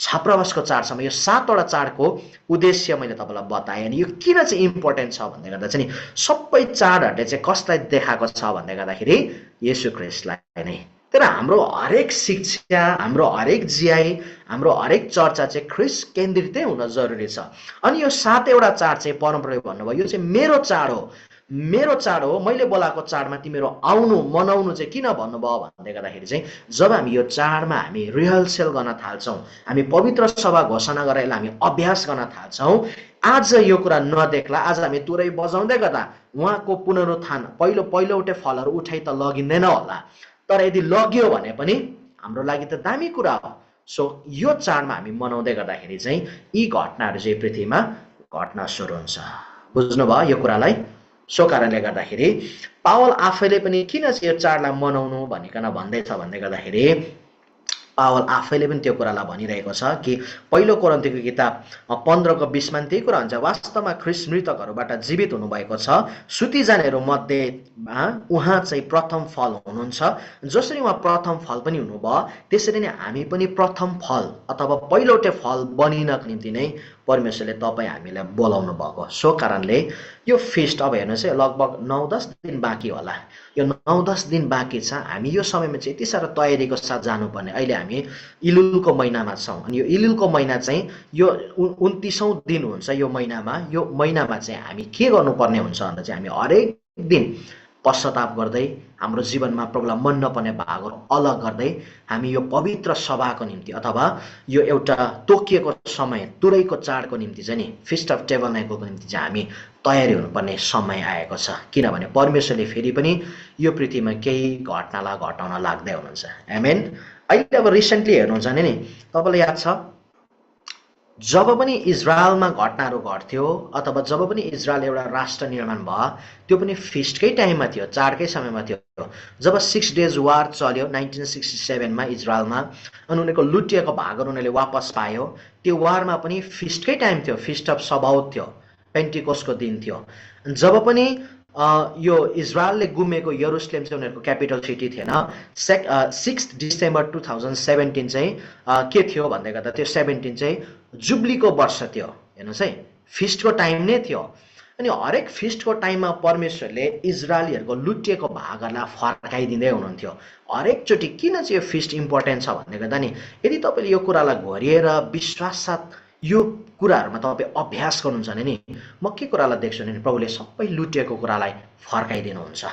छात्रावासको चाडसम्म यो 7 वटा चाडको उद्देश्य मैले तपाईँलाई बताएँ। अनि यो किन चाहिँ इम्पोर्टेन्ट छ भन्दै गर्दा चाहिँ सबै चाडहरूले चाहिँ कसलाई देखाएको छ भन्दै गर्दाखेरि येशू ख्रीष्टलाई नै। तर हाम्रो हरेक शिक्षा, हाम्रो हरेक जियाइ, हाम्रो हरेक चर्चा चाहिँ ख्रीष्ट केन्द्रितै हुन जरुरी छ। अनि यो 7 वटा चाड चाहिँ परमप्रभुले भन्नुभयो यो चाहिँ मेरो चाड हो, मेरो चाड हो, मैले बोलाएको चाडमा तिमीहरू आउनु मनाउनु चाहिँ किन भन्नुभयो भन्दै गर्दाखेरि चाहिँ जब हामी यो चाडमा हामी रिहर्सल गर्न थाल्छौँ, हामी पवित्र सभा घोषणा गरेर हामी अभ्यास गर्न थाल्छौँ, आज यो कुरा नदेख्ला, आज हामी तुरै बजाउँदै गर्दा उहाँको पुनरुत्थान पहिलोटे फलहरू उठाइ त लगिँदैन होला, तर यदि लग्यो भने पनि हाम्रो लागि त दामी कुरा हो। सो यो चाडमा हामी मनाउँदै गर्दाखेरि चाहिँ यी घटनाहरू चाहिँ पृथ्वीमा घट्न सुरु हुन्छ। बुझ्नुभयो यो कुरालाई? सो कारणले गर्दाखेरि पावल आफैले पनि किन चाहिँ यो चाडलाई मनाउनु भनिकन भन्दैछ भन्दै गर्दाखेरि पावल आफैले पनि त्यो कुरालाई भनिरहेको छ कि पहिलो कोरिन्थीको किताब 15 को 20 मा त्यही कुरा हुन्छ, वास्तवमा ख्रीष्ट मृतकहरूबाट जीवित हुनुभएको छ, सुतिजानेहरू मध्येमा उहाँ चाहिँ प्रथम फल हुनुहुन्छ। जसरी उहाँ प्रथम फल पनि हुनुभयो त्यसरी नै हामी पनि प्रथम फल अथवा पहिलोटे फल बनिनको निम्ति नै परमेश्वरले तपाईँ हामीलाई बोलाउनु भएको। सो कारणले यो फिस्ट अब हेर्नुहोस् है, लगभग 9-10 दिन बाँकी होला, यो 9-10 दिन बाँकी छ। हामी यो समयमा चाहिँ यति साह्रो तयारीको साथ जानुपर्ने। अहिले हामी इलुलको महिनामा छौँ अनि यो इलुलको महिना चाहिँ यो 29औं दिन हुन्छ यो महिनामा। यो महिनामा चाहिँ हामी के गर्नुपर्ने हुन्छ भन्दा चाहिँ हामी हरेक दिन पश्चाताप गर्दै हाम्रो जीवनमा प्रभुलाई मन नपर्ने भागहरू अलग गर्दै हामी यो पवित्र सभाको निम्ति अथवा यो एउटा तोकिएको समय तुरैको चाडको निम्ति चाहिँ नि फिस्ट अफ टेबरनेकलको निम्ति चाहिँ हामी तयारी हुनुपर्ने समय आएको छ। किनभने परमेश्वरले फेरि पनि यो पृथ्वीमा केही घटनालाई घटाउन लाग्दै हुनुहुन्छ। आमेन। अहिले अब रिसेन्टली हेर्नुहुन्छ भने नि तपाईँलाई याद छ जब पनि इजरायलमा घटनाहरू घट्थ्यो अथवा जब पनि इजरायल एउटा राष्ट्र निर्माण भयो त्यो पनि फिस्टकै टाइममा थियो, चाडकै समयमा थियो। जब 6 डेज वार चल्यो 1967 मा इजरायलमा, अनि उनीहरूको लुटिएको भागहरू उनीहरूले वापस पायो, त्यो वारमा पनि फिस्टकै टाइम थियो, फिस्ट अफ सबाउथ थियो, पेन्टिकोस्टको दिन थियो। जब पनि यो इजरायलले गुमेको यरुसलेम चाहिँ उनीहरूको क्यापिटल सिटी थिएन। 6 डिसेम्बर 2017 चाहिँ के थियो भन्दै गर्दा त्यो 17 चाहिँ जुब्लीको वर्ष थियो। हेर्नुहोस् है, फिस्टको टाइम नै थियो। अनि हरेक फिस्टको टाइममा परमेश्वरले इजरायलीहरूको लुटिएको भागहरूलाई फर्काइदिँदै हुनुहुन्थ्यो हरेकचोटि। किन चाहिँ यो फिस्ट इम्पोर्टेन्ट छ भन्दै गर्दा नि यदि तपाईँले यो कुरालाई घोरिएर विश्वास साथ यो कुराहरूमा तपाईँ अभ्यास गर्नुहुन्छ भने नि म के कुरालाई देख्छु भने प्रभुले सबै लुटिएको कुरालाई फर्काइदिनुहुन्छ।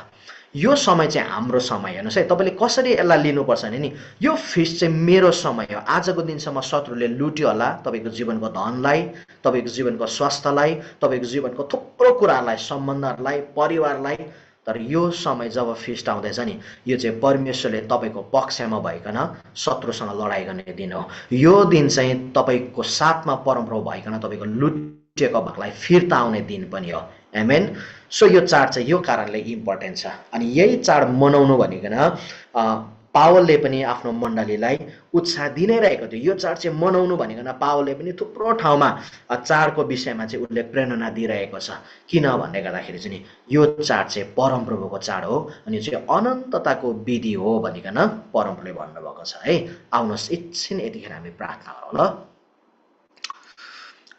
यो समय चाहिँ हाम्रो समय। हेर्नुहोस् है, तपाईँले कसरी यसलाई लिनुपर्छ भने नि यो फिस्ट चाहिँ मेरो समय हो। आजको दिनसम्म शत्रुले लुट्यो होला तपाईँको जीवनको धनलाई, तपाईँको जीवनको स्वास्थ्यलाई, तपाईँको जीवनको थुप्रो कुराहरूलाई, सम्बन्धहरूलाई, परिवारलाई। तर यो समय जब फिस्ट आउँदैछ नि यो चाहिँ परमेश्वरले तपाईँको पक्षमा भइकन शत्रुसँग लडाइँ गर्ने दिन हो। यो दिन चाहिँ तपाईँको साथमा परमप्रभु भइकन तपाईँको लुटिएको भागलाई फिर्ता आउने दिन पनि हो। आमेन। सो यो चाड चाहिँ यो कारणले इम्पोर्टेन्ट छ। अनि यही चाड मनाउनु भनिकन पावलले पनि आफ्नो मण्डलीलाई उत्साह दिनै रहेको थियो। यो चाड चाहिँ मनाउनु भनिकन पावलले पनि थुप्रो ठाउँमा चाडको विषयमा चाहिँ उसले प्रेरणा दिइरहेको छ। किन भन्दै गर्दाखेरि चाहिँ नि यो चाड चाहिँ परमप्रभुको चाड हो अनि यो चाहिँ अनन्तताको विधि हो भनिकन परमप्रभुले भन्नुभएको छ है। आउनुहोस् एकछिन यतिखेर हामी प्रार्थना गरौँ ल।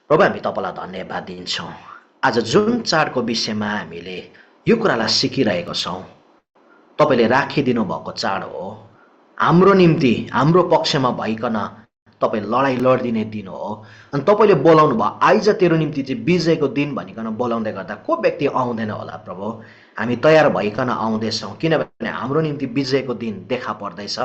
प्रभु, हामी तपाईँलाई धन्यवाद दिन्छौँ आज जुन चाडको विषयमा हामीले यो कुरालाई सिकिरहेको छौँ, तपाईँले राखिदिनु भएको चाड हो। हाम्रो निम्ति हाम्रो पक्षमा भइकन तपाईँ लडाइँ लडिदिने दिन हो। अनि तपाईँले बोलाउनु भयो आइज तेरो निम्ति चाहिँ विजयको दिन भनिकन बोलाउँदै गर्दा को व्यक्ति आउँदैन होला प्रभु। हामी तयार भइकन आउँदैछौँ किनभने हाम्रो निम्ति विजयको दिन देखा पर्दैछ,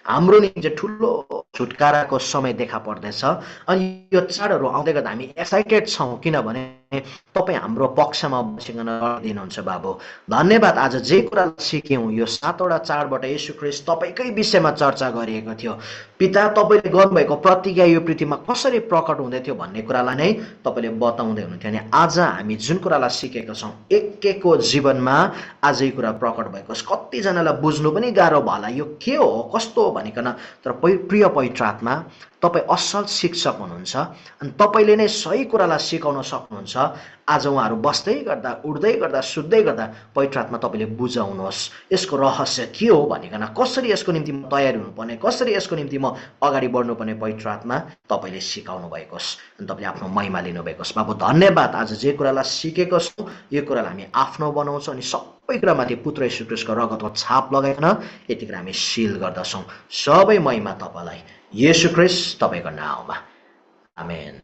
हाम्रो निम्ति ठुलो छुटकाराको समय देखा पर्दैछ। अनि यो चाडहरू आउँदै गर्दा हामी एक्साइटेड छौँ किनभने तपाईँ हाम्रो पक्षमा बसिकन दिनुहुन्छ। बाबु धन्यवाद, आज जे कुरा सिक्यौँ यो 7वटा चाडबाट येशू ख्रीष्ट तपाईँकै विषयमा चर्चा गरिएको थियो। पिता, तपाईँले गर्नुभएको प्रतिज्ञा यो पृथ्वीमा कसरी प्रकट हुँदै थियो भन्ने कुरालाई नै तपाईँले बताउँदै हुनुहुन्थ्यो। अनि आज हामी जुन कुरालाई सिकेका छौँ एक एकको जीवनमा आज यो कुरा प्रकट भएको छ। कतिजनालाई बुझ्नु पनि गाह्रो भयो यो के हो कस्तो हो भनिकन, तर प्रिय पवित्र आत्मा तपाईँ असल शिक्षक हुनुहुन्छ अनि तपाईँले नै सही कुरालाई सिकाउन सक्नुहुन्छ। आज उहाँहरू बस्दै गर्दा उड्दै गर्दा सुत्दै गर्दा पवित्र आत्मा तपाईँले बुझाउनुहोस् यसको रहस्य के हो भनिकन, कसरी यसको निम्ति म तयारी हुनुपर्ने, कसरी यसको निम्ति म अगाडि बढ्नुपर्ने पवित्र आत्मा तपाईँले सिकाउनु भएको होस् अनि तपाईँले आफ्नो महिमा लिनुभएको होस्। बाबु धन्यवाद, आज जे कुरालाई सिकेको छौँ यो कुरालाई हामी आफ्नो बनाउँछौँ अनि सबै कुरामाथि पुत्र येशू ख्रीष्टको रगतको छाप लगाइकन यतिखेर हामी सिल गर्दछौँ। सबै महिमा तपाईँलाई येशू ख्रीष्ट तपाईँको नाममा, आमेन।